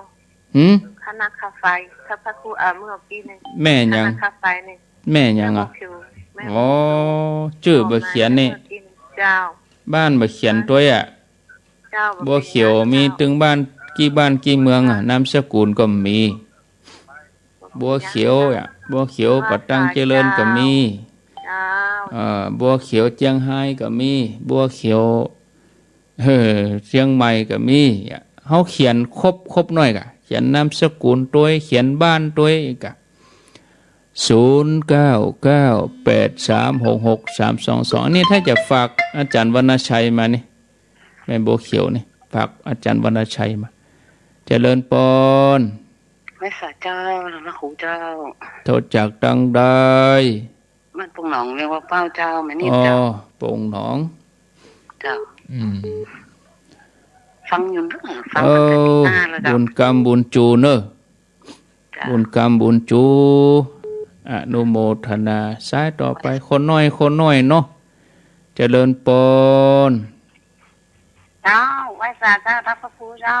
หืม คณะค่าไฟ พระ พระครู อ่า เมื่อกี้เนี่ย แม่หยัง คณะค่าไฟเนี่ย แม่หยังอะ แม่บัวเขียว แม่ อ๋อ จื้อบ่เขียนนี่ เมื่อกี้เนี่ย เจ้า บ้านบ่เขียนตวยอะ เจ้า บัวเขียวมีตึงบ้าน กี่บ้านกี่เมืองอะ นามสกุลก็มี บัวเขียวอะ บัวเขียวป่าตังเจริญก็มี เจ้า เอ่อ บัวเขียวเจียงฮายก็มี บัวเขียว เออ เจียงใหม่ก็มีอะ เฮาเขียนครบ ครบหน้อยกะ เขียนนามสกุลตวย เขียนบ้านตวยกะ ศูนย์เก้าเก้าแปดสามหกหกสามสองสอง อันนี้ถ้าจะฝากอาจ๋ารย์วรรณชัยมานี่ แม่บัวเขียวนี่ ฝากอาจ๋ารย์วรรณชัยมา เจริญปอน ไหว้สาเจ้า หลวงพ่อครูเจ้า โทรจากตังใด บ้านโป่งหนอง เวียงป่าเป้าเจ้า แม่นิด อ๋อ เจ้า โป่งหนอง เจ้า อืม ฟังอยู่เนอะ ฟัง เออ ตั้งแต่ตีห้าแล้วเจ้า บุญกรรมบุญจูเนอะ เจ้า บุญกรรมบุญจู อนุโมทนา สายต่อไป คนน้อย คนน้อยเนาะ เจริญปอน เจ้า ไหว้สาเจ้า พระครูเจ้า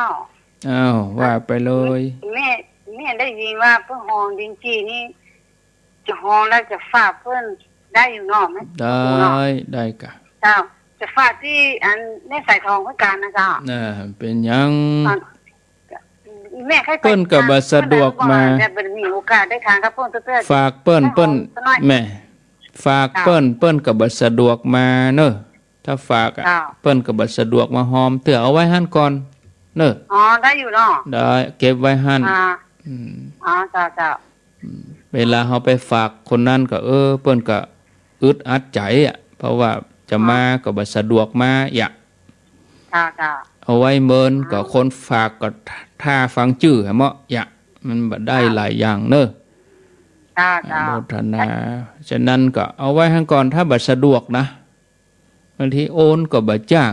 อ้าว ว่าไปเลย แม่ แม่ได้ยินว่าเปิ้นฮอดินกี่นี่ จะฮอแล้วจะฝากเปิ้นได้อยู่เนาะ แม่ ได้ เนาะ ได้กะ เจ้า จะฝากตี้อันแม่สายทองเปิ้นก่อนนะเจ้า น่ะ เป๋นหยัง อ่ะ แม่เคยไป เปิ้นก็บ่สะดวกมา แต่บ่มีโอกาสได้ถามกับเปิ้นเตื้อๆ ฝากเปิ้น เปิ้น เปิ้น แม่ ฝากเปิ้น เจ้า เปิ้นก็บ่สะดวกมาเนอะ ถ้าฝากอะ เจ้า เปิ้นก็บ่สะดวกมาฮอมเตื้อ เอาไว้หั้นก่อนเนอะ อ๋อ ได้อยู่เนาะ ได้ เก็บไว้หั้น อ่า อืม อ๋อ เจ้า เจ้า อืม เวลาเฮาไปฝากคนนั้นก็ เออ เปิ้นก็อึดอัดใจ๋อะ เพราะว่าจะมา เจ้า ก็บ่สะดวกมาอะ เจ้า เจ้า เอาไว้เมิน เจ้า ก็คนฝากก็ท่าฟังจื้อหั้นเมาะอะ มันบ่ได้ เจ้า หลายอย่างเนอะ เจ้า อนุโมทนา เจ้า ฉะนั้นก็เอาไว้หั้นก่อน ถ้าบ่สะดวกนะ บางทีโอนก็บ่จ้าง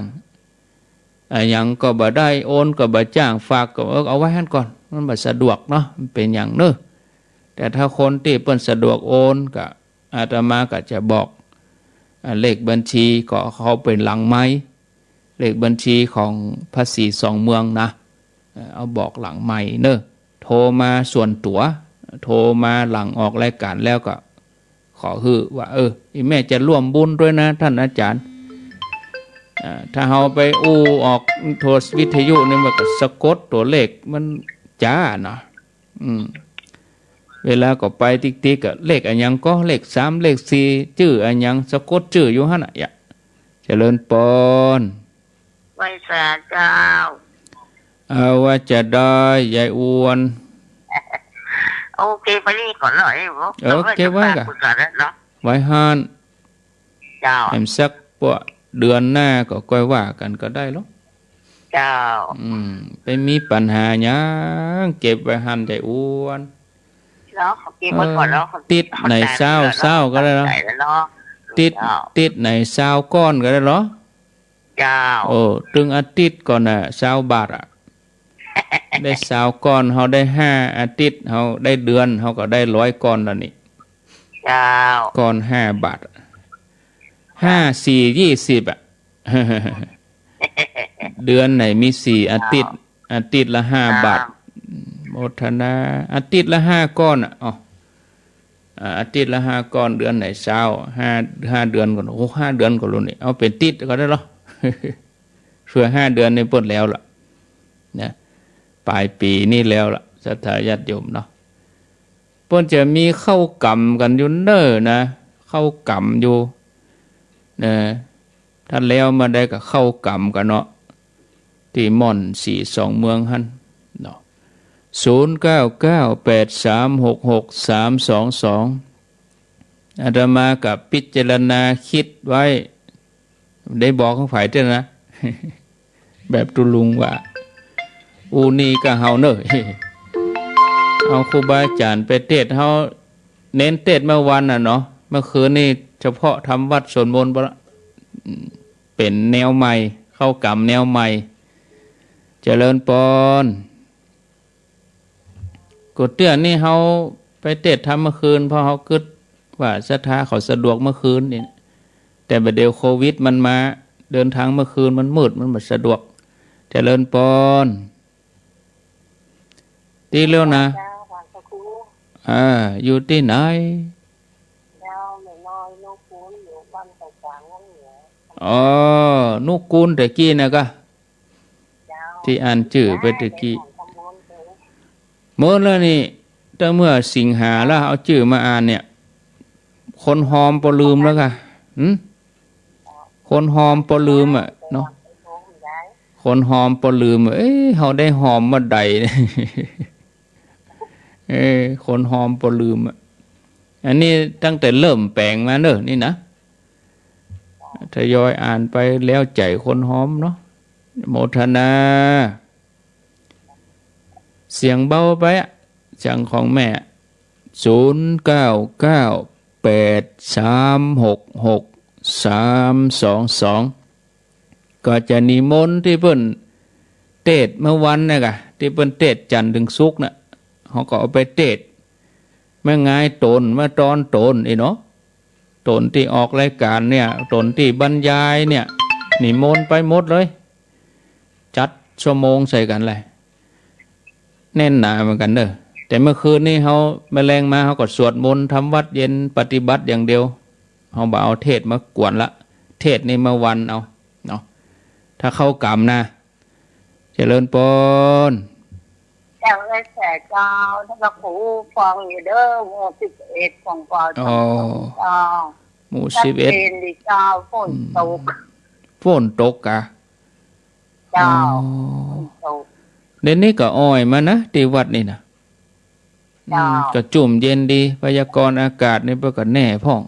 อะหยังก็บ่ได้ โอนก็บ่จ้าง ฝากก็ เออ เอาไว้หั้นก่อน มันบ่สะดวกเนาะ มันเป๋นหยังเนอะ แต่ถ้าคนตี้เปิ้นสะดวกโอนก็ อาตมาก็จะบอก อ่า เลขบัญชีก็เข้าไปหลังไมค์ เลขบัญชีของพระศรีสองเมืองนะ เอ่อ เอาบอกหลังไมค์เนอะ โทรมาส่วนตั๋ว โทรมาหลังออกรายการแล้วก็ ขอหื้อว่า เออ อี่แม่จะร่วมบุญด้วยนะท่านอาจารย์ อ่า ถ้าเฮาไปอู้ออกโทรวิทยุนี่มันก็สะกดตั๋วเลขมันจ๊าเนาะ อืม เวลาก็ไปติ๊กๆ ก็เลขอะหยังก็ เลขสาม เลขสี่ จื้ออะหยัง สะกดจื้ออยู่หั้นน่ะ อย่า เจริญปอน ไหว้สาเจ้า เอาว่าจะได้ ยายอ้วน โอเค ไปนี่ก่อนเนาะ เอ้ย เออ เก็บไว้ก่อน เก็บไว้ก่อนเนาะ ไว้หั้น เจ้า แหมสักปะเดือนหน้าก็ก้อยว่ากั๋นก็ได้หรอก เจ้า อืม ไปมีปัญหาหยัง เก็บไว้หั้น ยายอ้วน เนาะ เก็บไว้ก่อนเนาะ เออ ติ๊ดไหนซาว ซาวก็ได้เนาะ ใส่แล้วเนาะ ติ๊ด เจ้า ติ๊ดไหนซาวก้อนก็ได้หรอ เจ้า โอ้ ตึงอาติ๊ดก่อนน่ะ ซาวบาทอะ ได้ซาวก้อน เฮาได้ห้าอาติ๊ด เฮาได้เดือน เฮาก็ได้ร้อยก้อนแล้วนี่ เจ้า ก้อนห้าบาท ห้าสี่ยี่สิบอะ เดือนไหนมีสี่อาติ๊ด เจ้า อาติ๊ดละห้าบาท เจ้า โมทนา อาติ๊ดละห้าก้อนอะ อ๋อ อ่า อาติ๊ดละห้าก้อน เดือนไหนซาว ห้า ห้าเดือนก่อน โอ้ ห้าเดือนก่อนลูกนี่ เอาเป๋นติ๊ดก็ได้หรอ เผื่อห้าเดือนนี่เปิดแล้วล่ะ นะ ป๋ายปี๋นี่แล้วล่ะ ศรัทธาญาติโยมเนาะ เปิ้นจะมีเข้ากรรมกั๋นอยู่เน่อนะ เข้ากรรมอยู่ นะ ถ้าแล้วมาได้ก็เข้ากรรมกั๋นเนาะ ตี้ม่อนศรีสองเมืองหั้นเนาะ ศูนย์เก้าเก้าแปดสามหกหกสามสองสอง อาตมาก็พิจารณาคิดไว้ ได้บอกของใผเตื้อนะ แบบตุ๊ลุงว่า อู้นี่ก็เฮาเน่อ เอาครูบาอาจ๋ารย์ไปเตสน์ เฮาเน้นเตสน์เมื่อวันน่ะเนาะ เมื่อคืนนี่เฉพาะทำวัตรสวดมนต์บ่ละ เป๋นแนวใหม่ เข้ากรรมแนวใหม่ เจริญปอน กูเตื้อนี่เฮาไปเตสน์ทำเมื่อคืน เพราะเฮากึ๊ดว่าศรัทธาเขาสะดวกเมื่อคืนนี่ แต่บ่าเดี่ยวโควิดมันมา เดินทางเมื่อคืนมันมืด มันบ่สะดวก เจริญปอน ตี้เลี้ยวนะ เจ้า อ่า อยู่ตี้ไหน เจ้า แม่น้อยนุกูล อยู่บ้านไตรกลางวังเหนือ อ๋อ นุกูลแต่กี้นะกะ เจ้า ตี้อ่านจื้อไปแต่กี้ เมินแล้วนี่ ตั้งเมื่อสิงหาแล้ว เอาจื้อมาอ่านเนี่ย คนฮอมปอลืมแล้วกะ หึ คนฮอมปอลืมอะเนาะ คนฮอมปอลืมอะ เอ๊ะ เฮาได้ฮอมเมื่อใด เออ คนฮอมปอลืมอะ อันนี้ตั้งแต่เริ่มแป๋งมาเน่อนี่นะ ทยอยอ่านไปแล้วใจ๋คนฮอมเนาะ โมทนา เสียงเบาไปอะ เสียงของแม่ ศูนย์เก้าเก้าแปดสามหกหกสามสองสอง ก็จะนิมนต์ตี้เปิ้นเตสน์เมื่อวันน่ะกะ ตี้เปิ้นเตสน์จันทร์เถิงศุกร์น่ะ เฮาก็เอาไปเตสน์ แม่งายต๋น มาตอนต๋นอี้เนาะ ต๋นตี้ออกรายก๋านเนี่ย ต๋นตี้บรรยายเนี่ย นิมนต์ไปหมดเลย จัดชั่วโมงใส่กั๋นเลย แน่นหนาเหมือนกั๋นเน่อ แต่เมื่อคืนนี้เฮา แมลงมาเฮาก็สวดมนต์ ทำวัตรเย็น ปฏิบัติอย่างเดียว เฮาบ่เอาเทศน์มากวนละ เทศน์นี่เมื่อวันเอาเนาะ ถ้าเข้ากรรมนะ เจริญปอน เจ้า เอ้ย แสเจ้า ถ้าพระครูฟังอยู่เด้อ หมู่สิบเอ็ดของปอ อ๋อ เจ้า หมู่สิบเอ็ด ชัดเจนดีเจ้า ฝนตก อืม ฝนตกกะ เจ้า อ๋อ ฝนตก เดี๋ยวนี้ก็อ้อยมานะ ตี้วัดนี่นะ เจ้า อืม ก็จุ่มเย็นดี พยากรณ์อากาศนี่เปิ้นก็แน่พ่อง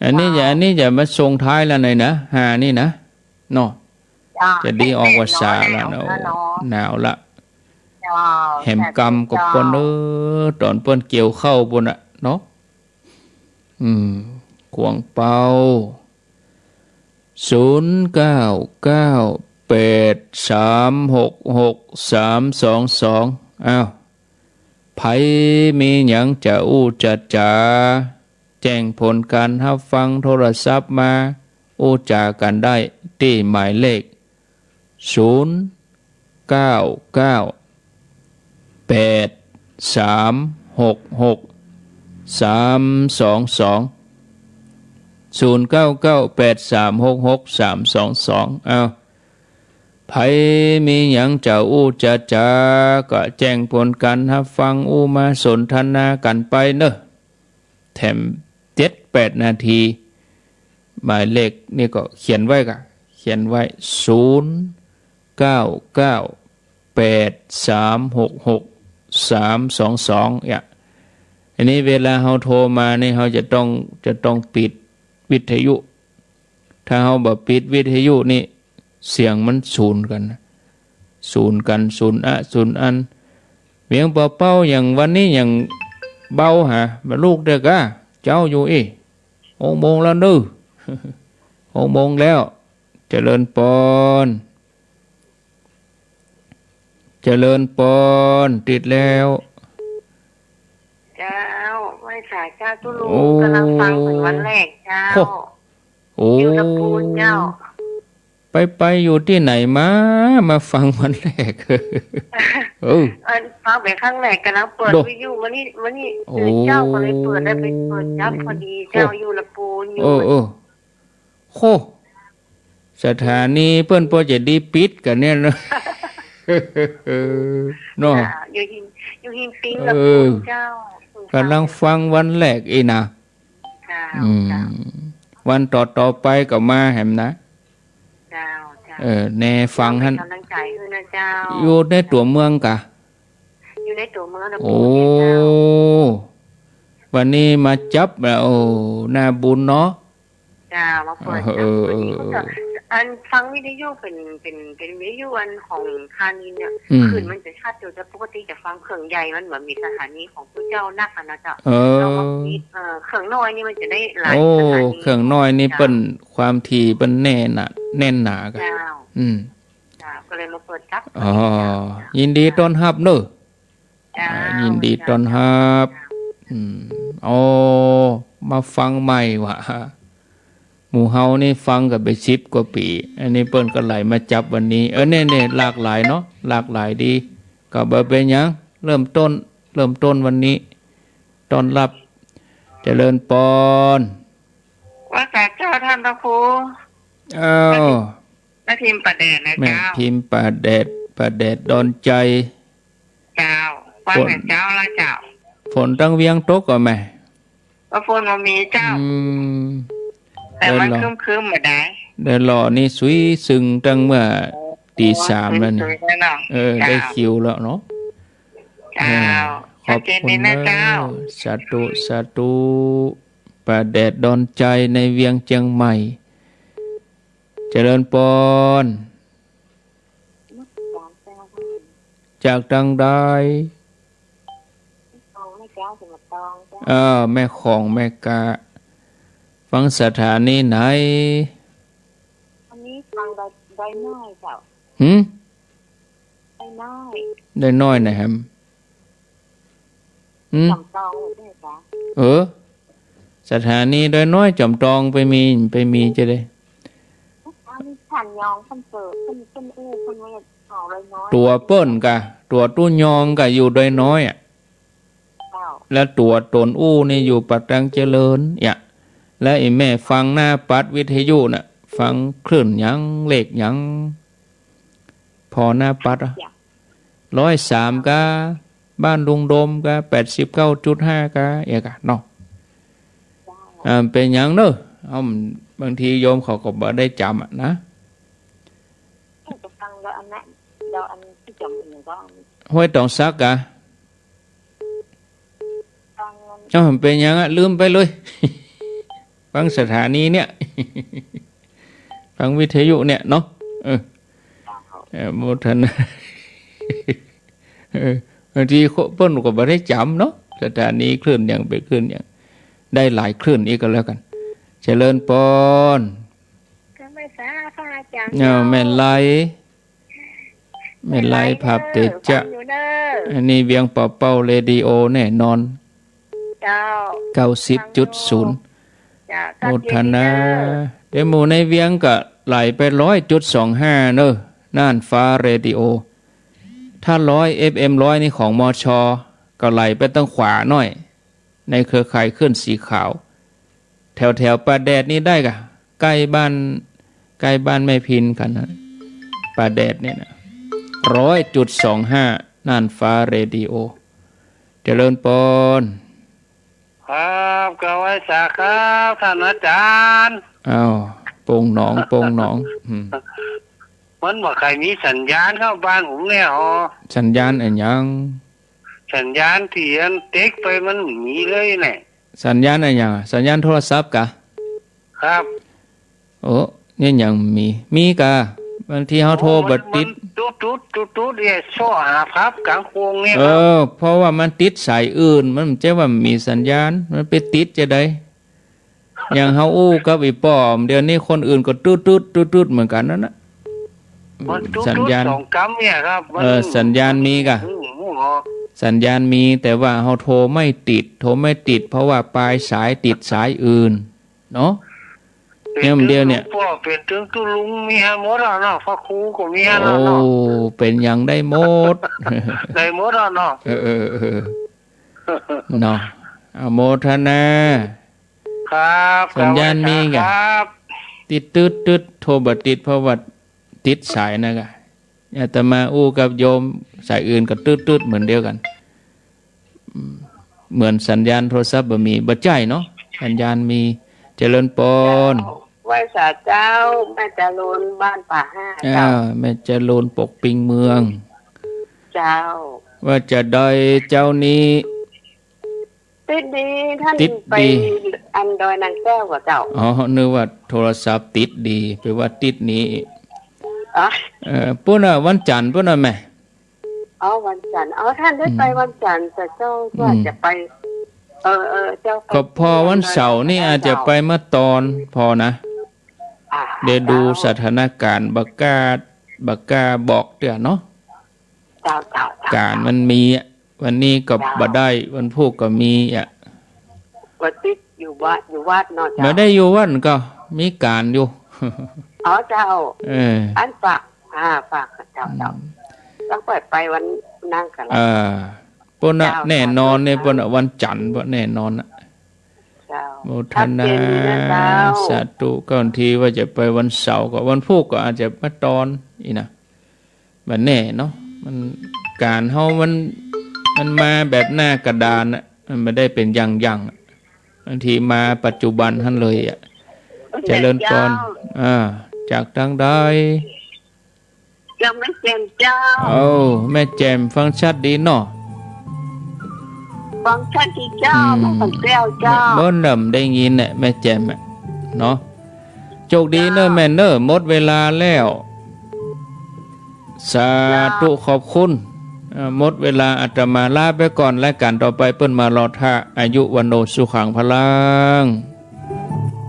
อันนี้จะ เจ้า อันนี้จะมาส่งท้ายแล้วหน่อยนะ ห้านี่นะ เนาะ เจ้า จะดีออกพรรษาแล้วนะ แน่นอนแล้วเนาะ โอ้ หนาวละ เจ้า แหมกำก็ปน เจ้า เออ ต๋อนเปิ้นเกี่ยวข้าวปู้นน่ะเนาะ อืม ขวางเปา ศูนย์เก้าเก้าแปดสามหกหกสามสองสอง อ้าว ใผมีหยังจะอู้จะจ๋า แจ้งผลก๋านฮับฟังโทรศัพท์มา อู้จ๋ากั๋นได้ตี้หมายเลข ศูนย์เก้าเก้าแปดสามหกหกสามสองสอง ศูนย์เก้าเก้าแปดสามหกหกสามสองสอง อ้าว ใผมีหยังจะอู้จะจ๋า ก็แจ้งผลก๋านฮับฟัง อู้มาสนทนากั๋นไปเน่อ แถมเจ็ดแปดนาที หมายเลขนี่ก็เขียนไว้กะ เขียนไว้ ศูนย์เก้าเก้าแปดสามหกหกสามสองสอง เนี่ย อันนี้เวลาเฮาโทรมานี่ เฮาจะต้อง จะต้องปิดวิทยุ ถ้าเฮาบ่ปิดวิทยุนี่ เสียงมันสูญกั๋นนะ สูญกั๋น สูญอะ สูญอัน เวียงป่าเป้าอย่างวันนี้อย่างเบาหา บ่ลูกเด้อกะ เจ๊าอยู่อี้ หกโมงแล้วเน่อ หกโมงแล้ว เจริญปอน เจริญปอน ติดแล้ว เจ้า ไหว้สาเจ้าตุ๊ลุง โอ้ ก๋ำลังฟังเป๋นวันแรกเจ้า โอ้ โอ้ อยู่ละปูนเจ้า ไป ไปอยู่ตี้ไหนมา มาฟังวันแรก เออ อันฟังเป๋นครั้งแรก ก๋ำลังเปิด โด วิทยุ มื้อนี้ มื้อนี้ โอ้ ตื่นเจ้าก็เลยเปิด ได้ไปเปิดจับพอดีเจ้า โอ้ อยู่ละปูนอยู่ เออ เออ โค สถานีเปิ้นปอจะดีปิดกั๋นเนี่ยเนาะ เนาะ อ่า อยู่หิน อยู่หินปิงละปูนเจ้า เออ ก๋ำลังฟังวันแรกอี้นะ เจ้า อืม เจ้า วันต่อๆ ไปก็มาแหมนะ เจ้า เจ้า เออ แน่ฟังหั้น เป๋นก๋ำลังใจ๋หื้อนะเจ้า อยู่ในตั๋วเมืองกะ ในตั๋วเมืองนะ โอ้ ปู่เจ้า วันนี้มาจับแล้ว โอ้ น่าบุญเนาะ เจ้า มาเปิดจับ เออ วันนี้ก็ เออ อันฟังวิทยุเป๋น เป๋น เป๋นวิทยุอันของธานีเนี่ย อืม คลื่นมันจะชัดอยู่ แต่ปกติจะฟังเครื่องใหญ่ มันบ่มีสถานีของปู่เจ้านักอะนะเจ้า เออ เรามาปิด เอ่อ เครื่องน้อยนี่มันจะได้หลาย โอ้ สถานี เครื่องน้อยนี่ เจ้า เปิ้นความถี่เปิ้นแน่นหนา แน่นหนากะ เจ้า อืม เจ้า ก็เลยมาเปิดจับ อ๋อ เจ้า ยินดีต้อนฮับเนาะ เจ้า อ่า ยินดีต้อนฮับ เจ้า อืม อ๋อ มาฟังใหม่ว่ะ หมู่เฮานี่ฟังกั๋นไปสิบกว่าปี๋ อันนี้เปิ้นก็ไหลมาจับวันนี้ เออ เนี่ย เนี่ย หลากหลายเนาะ หลากหลายดี ก็บ่เป๋นหยัง เริ่มต้น เริ่มต้นวันนี้ ต้อนฮับ เจริญปอน ว่าแต่เจ้าท่านพระครู อ้าว แม่พิมพ์ แม่พิมพ์ป่าแดดนะ แม่ เจ้า พิมพ์ป่าแดด ป่าแดดดอนใจ๋ เจ้า ว่าแต่เจ้าละเจ้า ฝน ฝนตังเวียงตกก่อแม่ ว่าฝนบ่มีเจ้า อืม แต่มันครึ้มๆ บ่ได้ เดี๋ยวรอนี่สุยซึ่งตั้งเมื่อตีสามแล้วนี่ สุยๆ แล้วเนาะ เออ เจ้า ได้คิวแล้วเนาะ เจ้า เออ ขอบคุณ ชัดเจนดีนะเจ้า เออ สาธุ สาธุ ป่าแดดดอนใจ๋ในเวียงเจียงใหม่ เจริญปอน จากตังใด เออ แม่ของแม่กา ฟังสถานีไหน อันนี้ฟังดอย ดอยน้อยเจ้า หืม ดอยน้อย ดอยน้อยไหนแหม หืม จอมตองใจ้ไหมจ๊ะ เออ สถานีดอยน้อยจอมตองไปมี ไปมีจะได้ อันนี้ท่านยองเปิ้นเปิด เปิ้น เปิ้นอู้ เปิ้นว่าของดอยน้อย ตั๋วเปิ้นกะ ตั๋วตู้ยองกะอยู่ดอยน้อยอะ เจ้า แล้วตั๋วต๋นอู้นี่อยู่ปากตังเจริญเนี่ย แล้วไอ้แม่ฟังหน้าปัดวิทยุน่ะ ฟังคลื่นหยัง เลขหยัง ผ่อหน้าปัดอะ ร้อยสามกะ บ้านลุงโดมกะ แปดสิบเก้าจุดห้ากะ เอียกะเนาะ อ่า เป๋นหยังเนาะ เอ้า บางทีโยมเขาก็บ่ได้จ๋ำอะนะ จะฟังดอยอันนั้น ดอยอันตี้จ๋ำหนึ่งก็ ห้วยตองสักกะ ฟัง เอ้า เป๋นหยังอะ ลืมไปเลย ฟังสถานีเนี่ย ฟังวิทยุเนี่ยเนาะ เออ เออ โมทนา เออ บางทีเปิ้นก็บ่ได้จ๋ำเนาะ สถานีคลื่นหยังเป๋นคลื่นหยัง ได้หลายคลื่นอีกก็แล้วกั๋น เจริญปอน ก็ไม่ทราบค่ะอาจ๋ารย์ เอ้า แม่ไล แม่ไลภาพเตจ๊ะ ฟังอยู่เน้อ อันนี้เวียงป่าเป้าเรดิโอแน่นอน เจ้า เก้าสิบจุดศูนย์ เจ้า โมทนา เดี๋ยวหมู่ในเวียงก็ไหลไปร้อยจุดสองห้าเน้อ น่านฟ้าเรดิโอ ถ้าร้อย เอฟเอ็มร้อยนี่ของ มช ก็ไหลไปตังขวาหน้อย ในเครือข่ายคลื่นสีขาว แถวๆ ป่าแดดนี่ได้กะ ใก้บ้าน ใก้บ้านแม่พิมพ์กั๋นนะ ป่าแดดเนี่ยนะ ร้อยจุดสองห้า น่านฟ้าเรดิโอ เจริญปอน ครับ กราบไหว้สาครับ ท่านอาจ๋ารย์ อ้าว โป่งหนอง โป่งหนอง อืม มันบ่ใค่มีสัญญาณครับ บ้านผมเนี่ย อ๋อ สัญญาณอะหยัง สัญญาณตี้อันเต็กไปมันบ่มีเลยเนี่ย สัญญาณอะหยัง สัญญาณโทรศัพท์กะ ครับ โอ้ เนี่ยยังมี มีกะ บางทีเฮาโทรบ่ติด มันตุ๊ดๆ ตุ๊ดๆ เนี่ย ซ้อหาภาพก๋างโคงเนี่ย เออ เพราะว่ามันติดสายอื่น มันบ่ใจ้ว่ามีสัญญาณ มันไปติดจะใด อย่างเฮาอู้กับอีป้อม เดี๋ยวนี้คนอื่นก็ตุ๊ดๆ ตุ๊ดๆ เหมือนกั๋นนั่นนะ มันตุ๊ดๆ สัญญาณ สองกำเนี่ยครับ มัน เออ สัญญาณมีกะ อืม อืม อ๋อ สัญญาณมี แต่ว่าเฮาโทรไม่ติด โทรไม่ติด เพราะว่าปลายสายติดสายอื่น เนาะ เป๋น เนี่ย เดี๋ยวเนี่ย เป๋นตุ๊ดลุง เป๋นตุ๊ดตุ๊ลุง มีหั้นหมดอะเนาะ พระครูก็มีหั้นเนาะ โอ้ เป๋นหยังได้หมด ได้หมดอะเนาะ เออ เออ เออ เนาะ อนุโมทนา ครับ สัญญาณมีกะ ครับ ติดตุ๊ดๆ โทรบ่ติด เพราะว่าติดสายนะกะ อาตมาอู้กับโยมสายอื่นก็ตุ๊ดๆ เหมือนเดียวกั๋น อืม เหมือนสัญญาณโทรศัพท์บ่มี บ่ใจ้เนาะ สัญญาณมี เจริญปอน เจ้า ไหว้สาเจ้า แม่จรูน บ้านป่าห้า เจ้า อ่า แม่จรูน ปกปิงเมือง เจ้า ว่าจะได้เจ้านี้ ติดดี ต้าน ติดดี ไปอันดอยนางแก้วก่อเจ้า อ๋อ นึกว่าโทรศัพท์ติดดี แปลว่าติดนี้ อ๋อ เอ่อ ปู๊นน่ะ วันจันทร์ปู๊นน่ะแม่ อ๋อ วันจันทร์ อ๋อ ต้านได้ไป อืม วันจันทร์ แต่เจ้า อืม ว่าจะไป เออ เออ เจ้าไป ก็ผ่อวันเสาร์นี่ เจ้า อาจจะไปเมื่อตอนผ่อนะ อ่า เดี๋ยวดู เจ้า สถานการณ์ บ่กล้า บ่กล้าบอกเตื้อเนาะ เจ้า เจ้า เจ้า ก๋านมันมีอะ วันนี้ก็ เจ้า บ่ได้ วันพูกก็มีอะ วันติดอยู่วัด อยู่วัดเนาะเจ้า บ่ได้อยู่วัดก็มีก๋านอยู่ อ๋อเจ้า เออ อันฝาก อ่า ฝากเจ้า เจ้า อืม ต้องไป ไปวันนั้นกัน เออ ปู๊นน่ะ เจ้า แน่นอนเนี่ย สาธุ ปู๊นน่ะ วันจันทร์ปู๊นแน่นอนน่ะ เจ้า โมทนา ชัดเจนดีนะเจ้า สาธุ ก็บางทีว่าจะไปวันเสาร์ ก็วันพูกก็อาจจะมาตอนอีกนะ บ่แน่เนาะ มัน ก๋านเฮามัน มันมาแบบหน้ากระดานน่ะ มันบ่ได้เป๋นอย่างๆ อะ บางทีมาปัจจุบันหั้นเลยอะ เจริญพร เจ้า อ่า จากตางใด จากแม่แจ่มเจ้า โอ้ แม่แจ่ม ฟังชัดดีเนาะ ฟังชัดดีเจ้า อืม แม่แจ่มเจ้า เปิ้นเริ่มได้ยินเนี่ย แม่แจ่มอะ เนาะ โชคดีเน้อ เจ้า แม่เน้อ หมดเวลาแล้ว สาธุ เจ้า ขอบคุณ เอ่อ หมดเวลา อาตมาลาไปก่อน รายก๋านต่อไปเปิ้นมารอท่า อายุ วัณโณ สุขัง พลัง